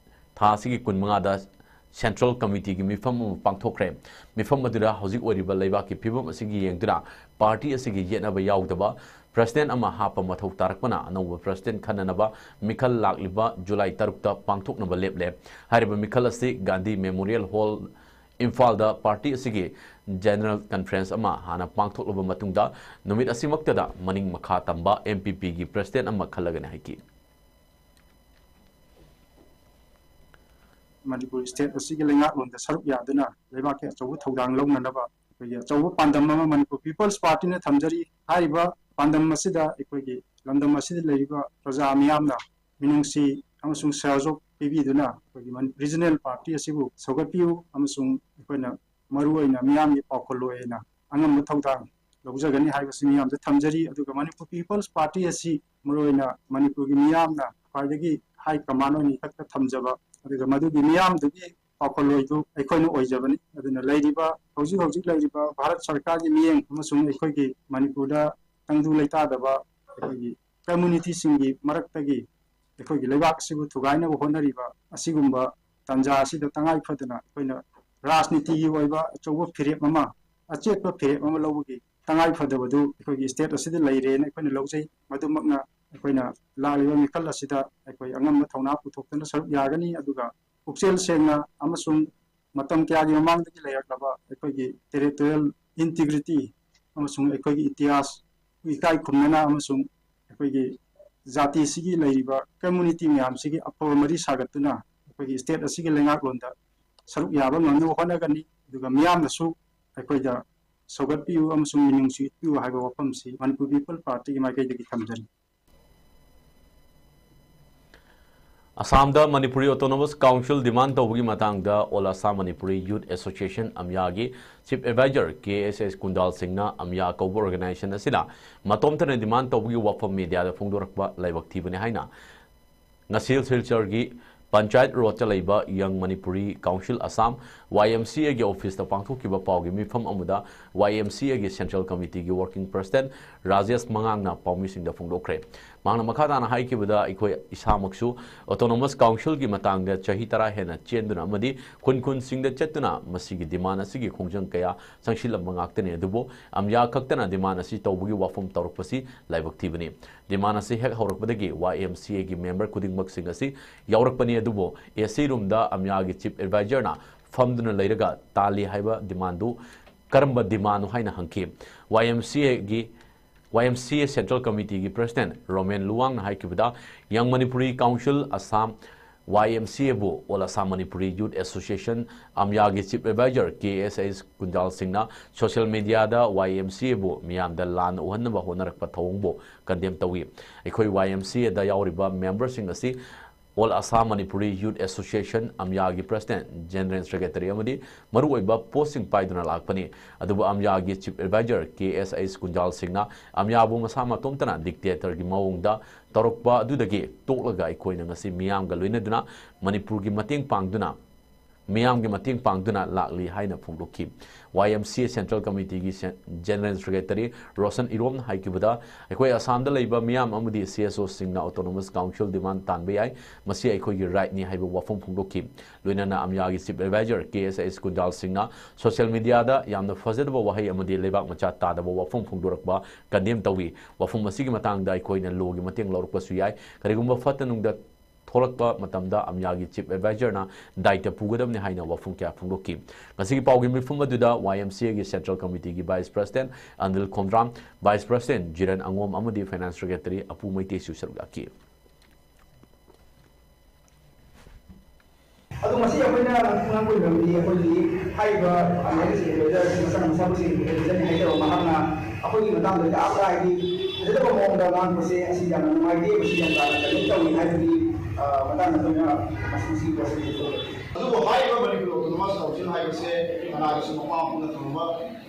ꯊꯥ ꯑꯁꯤꯒꯤ ꯀꯨꯟꯃꯉꯥꯗ ꯁꯦꯟꯇ꯭ꯔꯦꯜ ꯀꯃꯤꯇꯤꯒꯤ ꯃꯤꯐꯝ ꯑꯃ ꯄꯥꯡꯊꯣꯛꯈ꯭ꯔꯦ꯫ ꯃꯤꯐꯝ ꯑꯗꯨꯗ ꯍꯧꯖꯤꯛ ꯑꯣꯏꯔꯤꯕ ꯂꯩꯕꯥꯛꯀꯤ ꯐꯤꯕꯝ ꯑꯁꯤꯒꯤ ꯌꯦꯡꯗꯨꯅ ꯄꯥꯔꯇꯤ ꯑꯁꯤꯒꯤ ꯌꯦꯠꯅꯕ ꯌꯥꯎꯗꯕ ꯄ꯭ꯔꯁꯤꯗꯦꯟ ꯑꯃ ꯍꯥꯞꯄ ꯃꯊꯧ ꯇꯥꯔꯛꯄꯅ ꯑꯅꯧꯕ ꯄ꯭ꯔꯁꯤꯗꯦꯟ ꯈꯟꯅꯅꯕ ꯃꯤꯈꯜ ꯂꯥꯛꯂꯤꯕ ꯖꯨꯂꯥꯏ ꯇꯔꯨꯛꯇ ꯄꯥꯡꯊꯣꯛꯅꯕ ꯂꯦꯞꯂꯦ꯫ ꯍꯥꯏꯔꯤꯕ ꯃꯤꯈꯜ ꯑꯁꯤ ꯒꯥꯟꯙꯤ ꯃꯦꯃꯣꯔꯤꯌꯦꯜ ꯍꯣꯜ, ꯏꯝꯐꯥꯜꯗ ꯄꯥꯔꯇꯤ ꯑꯁꯤꯒꯤ ꯖꯦꯅꯔꯦꯜ ꯀꯟꯐꯔꯦꯟꯁ ꯑꯃ ꯍꯥꯟꯅ ꯄꯥꯡꯊꯣꯛꯂꯕ ꯃꯇꯨꯡꯗ ꯅꯨꯃꯤꯠ ꯑꯁꯤꯃꯛꯇꯗ ꯃꯅꯤꯡ ꯃꯈꯥ ꯇꯝꯕ ꯑꯦꯝ ꯄꯤ ꯄꯤꯒꯤ ꯄ꯭ꯔꯁꯤꯗꯦꯟ ꯑꯃ ꯈꯜꯂꯒꯅꯤ ꯍꯥꯏꯈꯤ꯫ ꯃꯅꯤꯄꯨꯔ ꯁ꯭ꯇꯦꯠ ꯑꯁꯤꯒꯤ ꯂꯩꯉꯥꯛꯂꯣꯟꯗ ꯁꯔꯨꯛ ꯌꯥꯗꯨꯅ ꯂꯩꯕꯥꯛꯀꯤ ꯑꯆꯧꯕ ꯊꯧꯗꯥꯡ ꯂꯧꯅꯅꯕ ꯑꯩꯈꯣꯏꯒꯤ ꯑꯆꯧꯕ ꯄꯥꯟꯗꯝ ꯑꯃ ꯃꯅꯤꯄꯨꯔ ꯄꯤꯄꯜꯁ ꯄꯥꯔꯇꯤꯅ ꯊꯝꯖꯔꯤ꯫ ꯍꯥꯏꯔꯤꯕ ꯄꯥꯟꯗꯝ ꯑꯁꯤꯗ ꯑꯩꯈꯣꯏꯒꯤ ꯂꯝꯗꯝ ꯑꯁꯤꯗ ꯂꯩꯔꯤꯕ ꯄ꯭ꯔꯖꯥ ꯃꯤꯌꯥꯝꯅ ꯃꯤꯅꯨꯡꯁꯤ ꯑꯃꯁꯨꯡ ꯁꯍꯌꯣꯒ ꯄꯤꯕꯤꯗꯨꯅ ꯑꯩꯈꯣꯏꯒꯤ ꯃꯅꯤ-, ꯔꯤꯖꯅꯦꯜ ꯄꯥꯔꯇꯤ ꯑꯁꯤꯕꯨ ꯁꯧꯒꯠꯄꯤꯌꯨ ꯑꯃꯁꯨꯡ ꯑꯩꯈꯣꯏꯅ ꯃꯔꯨꯑꯣꯏꯅ ꯃꯤꯌꯥꯝꯒꯤ ꯄꯥꯎꯈꯨꯝ ꯑꯣꯏꯅ ꯑꯉꯝꯕ ꯊꯧꯗꯥꯡ ꯂꯧꯖꯒꯅꯤ ꯍꯥꯏꯕꯁꯤ ꯃꯤꯌꯥꯝꯗ ꯊꯝꯖꯔꯤ꯫ ꯑꯗꯨꯒ ꯃꯅꯤꯄꯨꯔ ꯄꯤꯄꯜꯁ ꯄꯥꯔꯇꯤ ꯑꯁꯤ ꯃꯔꯨꯑꯣꯏꯅ ꯃꯅꯤꯄꯨꯔꯒꯤ ꯃꯤꯌꯥꯝꯅ ꯈ꯭ꯋꯥꯏꯗꯒꯤ ꯍꯥꯏ ꯀꯃꯥꯟ ꯑꯣꯏꯅ ꯏꯊꯛꯇ ꯊꯝꯖꯕ, ꯑꯗꯨꯒ ꯃꯗꯨꯒꯤ ꯃꯤꯌꯥꯝꯗꯨꯒꯤ ꯄꯥꯎꯈꯨꯝ ꯑꯣꯏꯗꯨ ꯑꯩꯈꯣꯏꯅ ꯑꯣꯏꯖꯕꯅꯤ꯫ ꯑꯗꯨꯅ ꯂꯩꯔꯤꯕ, ꯍꯧꯖꯤꯛ ꯍꯧꯖꯤꯛ ꯂꯩꯔꯤꯕ ꯚꯥꯔꯠ ꯁꯔꯀꯥꯔꯒꯤ ꯃꯤꯠꯌꯦꯡ ꯑꯃꯁꯨꯡ ꯑꯩꯈꯣꯏꯒꯤ ꯃꯅꯤꯄꯨꯔꯗ ꯇꯪꯗꯨ ꯂꯩꯇꯥꯗꯕ ꯑꯩꯈꯣꯏꯒꯤ ꯀꯝꯃ꯭ꯌꯨꯅꯤꯇꯤꯁꯤꯡꯒꯤ ꯃꯔꯛꯇꯒꯤ ꯑꯩꯈꯣꯏꯒꯤ ꯂꯩꯕꯥꯛ ꯑꯁꯤꯕꯨ ꯊꯨꯒꯥꯏꯅꯕ ꯍꯣꯠꯅꯔꯤꯕ ꯑꯁꯤꯒꯨꯝꯕ ꯇꯥꯟꯖꯥ ꯑꯁꯤꯗ ꯇꯉꯥꯏ ꯐꯗꯅ ꯑꯩꯈꯣꯏꯅ ꯔꯥꯖꯅꯤꯇꯤꯒꯤ ꯑꯣꯏꯕ ꯑꯆꯧꯕ ꯐꯤꯔꯦꯞ ꯑꯃ, ꯑꯆꯦꯠꯄ ꯐꯤꯔꯦꯞ ꯑꯃ ꯂꯧꯕꯒꯤ ꯇꯉꯥꯏ ꯐꯗꯕꯗꯨ ꯑꯩꯈꯣꯏꯒꯤ ꯁ꯭ꯇꯦꯠ ꯑꯁꯤꯗ ꯂꯩꯔꯦꯅ ꯑꯩꯈꯣꯏꯅ ꯂꯧꯖꯩ꯫ ꯃꯗꯨꯃꯛꯅ ꯑꯩꯈꯣꯏꯅ ꯂꯥꯛꯂꯤꯕ ꯃꯤꯈꯜ ꯑꯁꯤꯗ ꯑꯩꯈꯣꯏ ꯑꯉꯝꯕ ꯊꯧꯅꯥ ꯄꯨꯊꯣꯛꯇꯨꯅ ꯁꯔꯨꯛ ꯌꯥꯒꯅꯤ꯫ ꯑꯗꯨꯒ ꯄꯨꯛꯆꯦꯜ ꯁꯦꯡꯅ ꯑꯃꯁꯨꯡ ꯃꯇꯝ ꯀꯌꯥꯒꯤ ꯃꯃꯥꯡꯗꯒꯤ ꯂꯩꯔꯛꯂꯕ ꯑꯩꯈꯣꯏꯒꯤ ꯇꯦꯔꯤꯇꯣꯔꯤꯌꯦꯜ ꯏꯟꯇꯤꯒ꯭ꯔꯤꯇꯤ ꯑꯃꯁꯨꯡ ꯑꯩꯈꯣꯏꯒꯤ ꯏꯇꯤꯍꯥꯁ ꯏꯀꯥꯏ ꯈꯨꯝꯅꯅ ꯑꯃꯁꯨꯡ ꯑꯩꯈꯣꯏꯒꯤ ꯖꯥꯇꯤꯁꯤꯒꯤ ꯂꯩꯔꯤꯕ ꯀꯝꯃ꯭ꯌꯨꯅꯤꯇꯤ ꯃꯌꯥꯝꯁꯤꯒꯤ ꯑꯐꯕ ꯃꯔꯤ ꯁꯥꯒꯠꯇꯨꯅ ꯑꯩꯈꯣꯏꯒꯤ ꯁ꯭ꯇꯦꯠ ꯑꯁꯤꯒꯤ ꯂꯩꯉꯥꯛꯂꯣꯟꯗ ꯁꯔꯨꯛ ꯌꯥꯕ ꯉꯝꯅꯕ ꯍꯣꯠꯅꯒꯅꯤ꯫ ꯑꯗꯨꯒ ꯃꯤꯌꯥꯝꯅꯁꯨ ꯑꯩꯈꯣꯏꯗ ꯁꯧꯒꯠꯄꯤꯌꯨ ꯑꯃꯁꯨꯡ ꯃꯤꯅꯨꯡꯁꯤ ꯎꯠꯄꯤꯌꯨ ꯍꯥꯏꯕ ꯋꯥꯐꯝꯁꯤ ꯃꯅꯤꯄꯨꯔ ꯄꯤꯄꯜ ꯄꯥꯔꯇꯤꯒꯤ ꯃꯥꯏꯀꯩꯗꯒꯤ ꯊꯝꯖꯔꯤ꯫ ꯑꯁꯥꯝꯗ ꯃꯅꯤꯄꯨꯔꯤ ꯑꯣꯇꯣꯅꯣꯃꯁ ꯀꯥꯎꯟꯁꯤꯜ ꯗꯤꯃꯥꯟ ꯇꯧꯕꯒꯤ ꯃꯇꯥꯡꯗ All Assam Manipuri Youth Association, ꯑꯃꯌꯥꯒꯤ Chief Advisor K S S Kunjal ꯁꯤꯡꯅ ꯑꯃꯌꯥ ꯀꯧꯕ organization ꯑꯁꯤꯅ ꯃꯇꯣꯝꯇꯅ ꯗꯤꯃꯥꯟ ꯇꯧꯕꯒꯤ ꯋꯥꯐꯝ ꯃꯤꯗꯤꯌꯥꯗ ꯐꯣꯡꯗꯣꯔꯛꯄ ꯂꯥꯏꯕꯛ ꯊꯤꯕꯅꯤ ꯍꯥꯏꯅ ꯉꯁꯤꯜ ꯁꯤꯜꯆꯔꯒꯤ ꯄꯟꯆꯥꯌꯠ ꯔꯣꯗꯇ ꯂꯩꯕ Young Manipuri Council Assam, Y M C Aꯒꯤ ꯑꯣꯐꯤꯁꯇ ꯄꯥꯡꯊꯣꯛꯈꯤꯕ ꯄꯥꯎꯒꯤ ꯃꯤꯐꯝ ꯑꯃꯗ Y M C Aꯒꯤ Central Committeeꯒꯤ Working President Rajesh ꯃꯉꯥꯡꯅ ꯄꯥꯎꯃꯤꯁꯤꯡꯗ ꯐꯣꯡꯗꯣꯛꯈ꯭ꯔꯦ꯫ ꯃꯍꯥꯛꯅ ꯃꯈꯥ ꯇꯥꯅ ꯍꯥꯏꯈꯤꯕꯗ, ꯑꯩꯈꯣꯏ ꯏꯁꯥꯃꯛꯁꯨ ꯑꯣꯇꯣꯅꯣꯃꯁ ꯀꯥꯎꯟꯁꯤꯜꯒꯤ ꯃꯇꯥꯡꯗ ꯆꯍꯤ ꯇꯔꯥ ꯍꯦꯟꯅ ꯆꯦꯟꯗꯨꯅ ꯑꯃꯗꯤ ꯈꯨꯟ ꯈꯨꯟꯁꯤꯡꯗ ꯆꯠꯇꯨꯅ ꯃꯁꯤꯒꯤ ꯗꯤꯃꯥꯟ ꯑꯁꯤꯒꯤ ꯈꯣꯡꯖꯪ ꯀꯌꯥ ꯆꯪꯁꯤꯜꯂꯝꯕ ꯉꯥꯛꯇꯅꯤ꯫ ꯑꯗꯨꯕꯨ ꯑꯃꯌꯥ ꯈꯛꯇꯅ ꯗꯤꯃꯥꯟ ꯑꯁꯤ ꯇꯧꯕꯒꯤ ꯋꯥꯐꯝ ꯇꯧꯔꯛꯄꯁꯤ ꯂꯥꯏꯕꯛ ꯊꯤꯕꯅꯤ꯫ ꯗꯤꯃꯥꯟ ꯑꯁꯤ ꯍꯦꯛ ꯍꯧꯔꯛꯄꯗꯒꯤ Y M C Aꯒꯤ member ꯈꯨꯗꯤꯡꯃꯛꯁꯤꯡ ꯑꯁꯤ ꯌꯥꯎꯔꯛꯄꯅꯤ, ꯑꯗꯨꯕꯨ A C roomꯗ ꯑꯃꯌꯥꯒꯤ Chief Advisorꯅ ꯐꯝꯗꯨꯅ ꯂꯩꯔꯒ ꯇꯥꯜꯂꯤ ꯍꯥꯏꯕ ꯗꯤꯃꯥꯟꯗꯨ ꯀꯔꯝꯕ ꯗꯤꯃꯥꯟꯅꯣ ꯍꯥꯏꯅ ꯍꯪꯈꯤ꯫ Y M C Aꯒꯤ Y M C A Central Committeeꯒꯤ President ꯔꯣꯃꯦꯟ ꯂꯨꯋꯥꯡꯅ ꯍꯥꯏꯈꯤꯕꯗ, Young Manipuri Council Assam, Y M C Aꯕꯨ All Assam Manipuri Youth Association, ꯑꯃꯌꯥꯒꯤ Chief Advisor K S S Kunjal ꯁꯤꯡꯅ social mediaꯗ Y M C Aꯕꯨ ꯃꯤꯌꯥꯝꯗ ꯂꯥꯟꯅ ꯎꯍꯟꯅꯕ ꯍꯣꯠꯅꯔꯛꯄ ꯊꯧꯑꯣꯡꯕꯨ condemn ꯇꯧꯏ꯫ ꯑꯩꯈꯣꯏ Y M C Aꯗ ꯌꯥꯎꯔꯤꯕ memberꯁꯤꯡ ꯑꯁꯤ All Assam Manipuri Youth Association, ꯑꯃꯌꯥꯒꯤ President, General Secretary ꯑꯃꯗꯤ ꯃꯔꯨꯑꯣꯏꯕ postꯁꯤꯡ ꯄꯥꯏꯗꯨꯅ ꯂꯥꯛꯄꯅꯤ꯫ ꯑꯗꯨꯕꯨ ꯑꯃꯌꯥꯒꯤ Chief Advisor K S S Kunjal ꯁꯤꯡꯅ ꯑꯃꯌꯥꯕꯨ ꯃꯁꯥ ꯃꯇꯣꯝꯇꯅ dictatorꯒꯤ ꯃꯑꯣꯡꯗ ꯇꯧꯔꯛꯄ ꯑꯗꯨꯗꯒꯤ ꯇꯣꯛꯂꯒ ꯑꯩꯈꯣꯏꯅ ꯉꯁꯤ ꯃꯤꯌꯥꯝꯒ ꯂꯣꯏꯅꯗꯨꯅ ꯃꯅꯤꯄꯨꯔꯒꯤ ꯃꯇꯦꯡ ꯄꯥꯡꯗꯨꯅ, ꯃꯤꯌꯥꯝꯒꯤ ꯃꯇꯦꯡ ꯄꯥꯡꯗꯨꯅ ꯂꯥꯛꯂꯤ ꯍꯥꯏꯅ ꯐꯣꯡꯗꯣꯛꯈꯤ꯫ Y M C A Central Committeeꯒꯤ Sen-, General Secretary Roshan ꯏꯔꯣꯝꯅ ꯍꯥꯏꯈꯤꯕꯗ, ꯑꯩꯈꯣꯏ ꯑꯁꯥꯝꯗ ꯂꯩꯕ ꯃꯤꯌꯥꯝ ꯑꯃꯗꯤ C S Oꯁꯤꯡꯅ autonomous council demand ꯇꯥꯟꯕ ꯌꯥꯏ, ꯃꯁꯤ ꯑꯩꯈꯣꯏꯒꯤ rightꯅꯤ ꯍꯥꯏꯕ ꯋꯥꯐꯝ ꯐꯣꯡꯗꯣꯛꯈꯤ꯫ ꯂꯣꯏꯅꯅ ꯑꯃꯌꯥꯒꯤ Chief Advisor K S S Kunjal ꯁꯤꯡꯅ social mediaꯗ ꯌꯥꯝꯅ ꯐꯖꯗꯕ ꯋꯥꯍꯩ ꯑꯃꯗꯤ ꯂꯩꯕꯥꯛ ꯃꯆꯥ ꯇꯥꯗꯕ ꯋꯥꯐꯝ ꯐꯣꯡꯗꯣꯔꯛꯄ condemn ꯇꯧꯏ꯫ ꯋꯥꯐꯝ ꯑꯁꯤꯒꯤ ꯃꯇꯥꯡꯗ ꯑꯩꯈꯣꯏꯅ lawꯒꯤ ꯃꯇꯦꯡ ꯂꯧꯔꯛꯄꯁꯨ ꯌꯥꯏ꯫ ꯀꯔꯤꯒꯨꯝꯕ ꯐꯠꯇ ꯅꯨꯡꯗ ꯊꯣꯛꯂꯛꯄ ꯃꯇꯝꯗ ꯑꯃꯌꯥꯒꯤ Chief Advisorꯅ ꯗꯥꯏꯇ ꯄꯨꯒꯗꯕꯅꯤ ꯍꯥꯏꯅ ꯋꯥꯐꯝ ꯀꯌꯥ ꯐꯣꯡꯗꯣꯛꯈꯤ꯫ ꯉꯁꯤꯒꯤ ꯄꯥꯎꯒꯤ ꯃꯤꯐꯝ ꯑꯗꯨꯗ Y M C Aꯒꯤ Central Committeeꯒꯤ Vice President Anil Khomdram, Vice President ꯖꯤꯔꯟ ꯑꯉꯣꯝ ꯑꯃꯗꯤ Finance Secretary ꯑꯄꯨ ꯃꯩꯇꯩꯁꯨ ꯁꯔꯨꯛ ꯌꯥꯈꯤ꯫ ꯑꯗꯣ ꯉꯁꯤ ꯑꯩꯈꯣꯏꯅ ꯉꯥꯡꯕ ꯑꯣꯏꯔꯕꯗꯤ ꯑꯩꯈꯣꯏꯒꯤ ꯍꯥꯏꯔꯤꯕ ꯑꯃꯌꯥꯒꯤ Chief Advisor ꯃꯁꯥꯅ ꯃꯁꯥꯃꯛꯁꯦ represent ꯍꯥꯏꯖꯕ ꯃꯍꯥꯛꯅ ꯑꯩꯈꯣꯏꯒꯤ ꯃꯇꯥꯡꯗ ꯌꯥꯝꯅ ꯍꯥꯏꯗꯤ ꯐꯖꯗꯕ ꯃꯑꯣꯡꯗ ꯉꯥꯡꯕꯁꯦ ꯑꯁꯤ ꯌꯥꯝꯅ ꯅꯨꯡꯉꯥꯏꯇꯦ, ꯃꯁꯤ ꯌꯥꯝ ꯇꯥꯅ condemn ꯇꯧꯏ ꯍꯥꯏꯕꯒꯤ ꯃꯇꯥꯡ ꯑꯗꯨꯅ ꯃꯁꯤꯁꯤ ꯄ꯭ꯔꯁꯤꯗꯦꯟ ꯇꯧꯔꯦ꯫ ꯑꯗꯨꯕꯨ ꯍꯥꯏꯔꯤꯕ ꯃꯅꯤꯄꯨꯔ ꯑꯣꯇꯣꯅꯣꯃꯁ ꯀꯥꯎꯟꯁꯤꯜ ꯍꯥꯏꯕꯁꯦ ꯀꯅꯥꯒꯤꯁꯨ ꯃꯄꯥ ꯄꯨꯅ ꯊꯝꯕ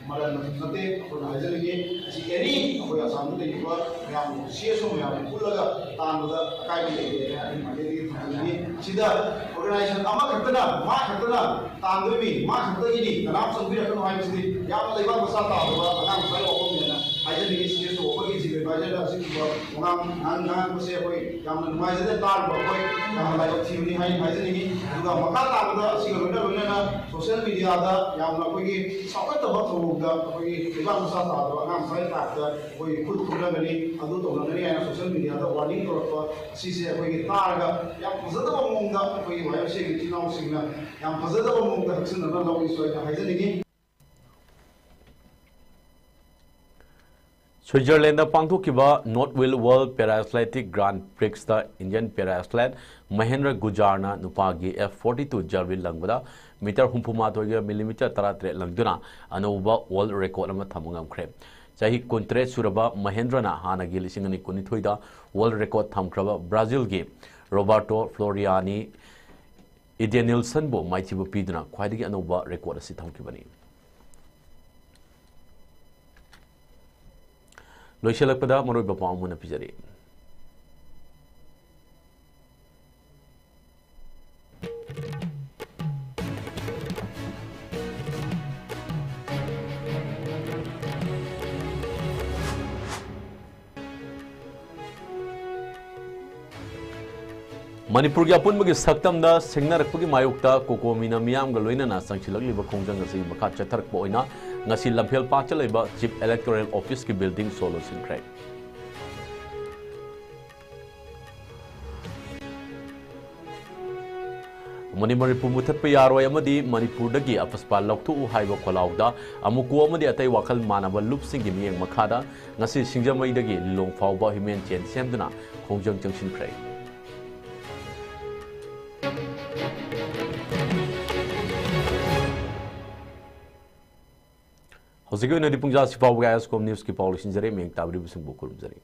ꯃꯔꯜ ꯃꯊꯨꯝ ꯅꯠꯇꯦ꯫ ꯑꯩꯈꯣꯏꯅ ꯍꯥꯏꯖꯅꯤꯡꯉꯤ, ꯑꯁꯤ ꯑꯦꯅꯤ ꯑꯩꯈꯣꯏ ꯑꯁꯥꯝꯗ ꯂꯩꯔꯤꯕ ꯃꯌꯥꯝ, ꯁꯤ ꯑꯦꯁ ꯑꯣ ꯃꯌꯥꯝ ꯄꯨꯜꯂꯒ ꯇꯥꯟꯕꯗ ꯑꯀꯥꯏꯕ ꯂꯩꯇꯦ ꯍꯥꯏꯅ ꯑꯩ ꯃꯥꯏꯀꯩꯗꯒꯤ ꯊꯝꯖꯅꯤꯡꯉꯤ꯫ ꯁꯤꯗ ꯑꯣꯔꯒꯅꯥꯏꯖꯦꯁꯟ ꯑꯃꯈꯛꯇꯅ, ꯃꯥ ꯈꯛꯇꯅ ꯇꯥꯟꯗꯣꯏꯅꯤ, ꯃꯥ ꯈꯛꯇꯒꯤꯅꯤ, ꯀꯅꯥꯝ ꯆꯪꯕꯤꯔꯛꯀꯅꯨ ꯍꯥꯏꯕꯁꯤꯗꯤ ꯌꯥꯝꯅ ꯂꯩꯕꯥꯛ ꯃꯆꯥ ꯇꯥꯗꯕ ꯑꯉꯥꯡ ꯃꯆꯥꯒꯤ ꯋꯥꯐꯝꯅꯦꯅ ꯍꯥꯏꯖꯅꯤꯡꯉꯤ꯫ ꯁꯤ ꯑꯦꯁ ꯑꯣ ꯑꯩꯈꯣꯏꯒꯤ ꯆꯤꯐ ꯑꯦꯗꯚꯥꯏꯖꯔꯗ ꯑꯁꯤꯒꯨꯝꯕ ꯋꯥꯉꯥꯡ ꯉꯥꯡ-, ꯉꯥꯡꯉꯛꯄꯁꯦ ꯑꯩꯈꯣꯏ ꯌꯥꯝꯅ ꯅꯨꯡꯉꯥꯏꯖꯗꯦ꯫ ꯇꯥꯔꯤꯕ ꯑꯩꯈꯣꯏ ꯌꯥꯝꯅ ꯂꯥꯏꯕꯛ ꯊꯤꯕꯅꯤ ꯍꯥꯏꯅ ꯍꯥꯏꯖꯅꯤꯡꯉꯤ꯫ ꯑꯗꯨꯒ ꯃꯈꯥ ꯇꯥꯕꯗ ꯑꯁꯤꯒ ꯂꯣꯏꯅ ꯂꯣꯏꯅꯅ ꯁꯣꯁꯤꯌꯦꯜ ꯃꯤꯗꯤꯌꯥꯗ ꯌꯥꯝꯅ ꯑꯩꯈꯣꯏꯒꯤ ꯆꯥꯎꯈꯠꯇꯕ ꯊꯧꯑꯣꯡꯗ ꯑꯩꯈꯣꯏꯒꯤ ꯂꯩꯕꯥꯛ ꯃꯆꯥ ꯇꯥꯗꯕ ꯑꯉꯥꯡ ꯃꯆꯥꯒꯤ ꯇꯥꯏꯞꯇ ꯑꯩꯈꯣꯏꯒꯤ ꯈꯨꯠ ꯈꯨꯠꯂꯒꯅꯤ, ꯑꯗꯨ ꯇꯧꯅꯒꯅꯤ ꯍꯥꯏꯅ ꯁꯣꯁꯤꯌꯦꯜ ꯃꯤꯗꯤꯌꯥꯗ ꯋꯥꯔꯅꯤꯡ ꯇꯧꯔꯛꯄ ꯑꯁꯤꯁꯦ ꯑꯩꯈꯣꯏꯒꯤ ꯇꯥꯔꯒ ꯌꯥꯝ ꯐꯖꯗꯕ ꯃꯑꯣꯡꯗ ꯑꯩꯈꯣꯏꯒꯤ ꯋꯥꯏ ꯑꯦꯐ ꯁꯤꯒꯤ ꯏꯆꯤꯜ ꯏꯅꯥꯎꯁꯤꯡꯅ ꯌꯥꯝ ꯐꯖꯗꯕ ꯃꯑꯣꯡꯗ ꯍꯛꯆꯤꯟꯅꯅ ꯂꯧꯏꯁꯨ ꯑꯩꯅ ꯍꯥꯏꯖꯅꯤꯡꯉꯤ꯫ ꯁ꯭ꯋꯤꯖꯔꯂꯦꯟꯗ ꯄꯥꯡꯊꯣꯛꯈꯤꯕ North Wheel World Parathletic Grand Prixꯇ Indian paraathlete Mahendra ꯒꯨꯖꯥꯔꯅ ꯅꯨꯄꯥꯒꯤ F forty two javelin ꯂꯪꯕꯗ ꯃꯤꯇꯔ ꯍꯨꯝꯐꯨ ꯃꯥꯊꯣꯏꯒ ꯃꯤꯂꯤꯃꯤꯇꯔ ꯇꯔꯥ ꯇꯔꯦꯠ ꯂꯪꯗꯨꯅ ꯑꯅꯧꯕ world record ꯑꯃ ꯊꯝꯕ ꯉꯝꯈ꯭ꯔꯦ꯫ ꯆꯍꯤ ꯀꯨꯟꯇꯔꯦꯠ ꯁꯨꯔꯕ ꯃꯍꯦꯟꯗ꯭ꯔꯅ ꯍꯥꯟꯅꯒꯤ ꯂꯤꯁꯤꯡ ꯑꯅꯤ ꯀꯨꯟꯅꯤꯊꯣꯏꯗ world record ꯊꯝꯈ꯭ꯔꯕ ꯕ꯭ꯔꯥꯖꯤꯜꯒꯤ ꯔꯣꯕꯥꯔꯇꯣ ꯐ꯭ꯂꯣꯔꯤꯌꯥꯅꯤ ꯏꯗꯦꯅꯤꯜꯁꯟꯕꯨ ꯃꯥꯏꯊꯤꯕ ꯄꯤꯗꯨꯅ ꯈ꯭ꯋꯥꯏꯗꯒꯤ ꯑꯅꯧꯕ record ꯑꯁꯤ ꯊꯝꯈꯤꯕꯅꯤ꯫ ꯂꯣꯏꯁꯤꯜꯂꯛꯄꯗ ꯃꯔꯨꯑꯣꯏꯕ ꯄꯥꯎ ꯑꯃ ꯄꯤꯖꯔꯤ꯫ ꯃꯅꯤꯄꯨꯔꯒꯤ ꯑꯄꯨꯟꯕꯒꯤ ꯁꯛꯇꯝꯗ ꯁꯤꯡꯅꯔꯛꯄꯒꯤ ꯃꯥꯌꯣꯛꯇ ꯀꯣꯀꯣꯃꯤꯅ ꯃꯤꯌꯥꯝꯒ ꯂꯣꯏꯅꯅ ꯆꯪꯁꯤꯜꯂꯛꯂꯤꯕ ꯈꯣꯡꯖꯪ ꯑꯁꯤꯒꯤ ꯃꯈꯥ ꯆꯠꯊꯔꯛꯄ ꯑꯣꯏꯅ ꯉꯁꯤ ꯂꯝꯐꯦꯜ ꯄꯥꯠꯇ ꯂꯩꯕ Chief Electoral Officeꯀꯤ building ꯁꯣ ꯂꯣꯟꯁꯤꯟꯈ꯭ꯔꯦ꯫ ꯑꯃꯗꯤ ꯃꯅꯤꯄꯨꯔ ꯃꯨꯊꯠꯄ ꯌꯥꯔꯣꯏ ꯑꯃꯗꯤ ꯃꯅꯤꯄꯨꯔꯗꯒꯤ ꯑꯄꯁꯄꯥ ꯂꯧꯊꯣꯛꯎ ꯍꯥꯏꯕ ꯈꯣꯜꯂꯥꯎꯗ ꯑꯃꯨꯀꯣ ꯑꯃꯗꯤ ꯑꯇꯩ ꯋꯥꯈꯜ ꯃꯥꯟꯅꯕ ꯂꯨꯞꯁꯤꯡꯒꯤ ꯃꯤꯠꯌꯦꯡ ꯃꯈꯥꯗ ꯉꯁꯤ ꯁꯤꯡꯖꯃꯩꯗꯒꯤ ꯂꯤꯂꯣꯡ ꯐꯥꯎꯕ human chain ꯁꯦꯝꯗꯨꯅ ꯈꯣꯡꯖꯪ ꯆꯪꯁꯤꯟꯈ꯭ꯔꯦ꯫ ꯍꯧꯖꯤꯛꯀꯤ ꯑꯣꯏꯅꯗꯤ ꯄꯨꯡꯖꯥ ꯑꯁꯤ ꯐꯥꯎꯕꯒꯤ ꯑꯥꯏ ꯑꯦꯁ ꯀꯣꯝ ꯅ꯭ꯌꯨꯁꯀꯤ ꯄꯥꯎ ꯂꯣꯏꯁꯤꯟꯖꯔꯦ꯫ ꯃꯤꯠꯌꯦꯡ ꯇꯥꯕꯤꯔꯤꯕꯁꯤꯡꯕꯨ ꯈꯨꯔꯨꯝꯖꯔꯤ꯫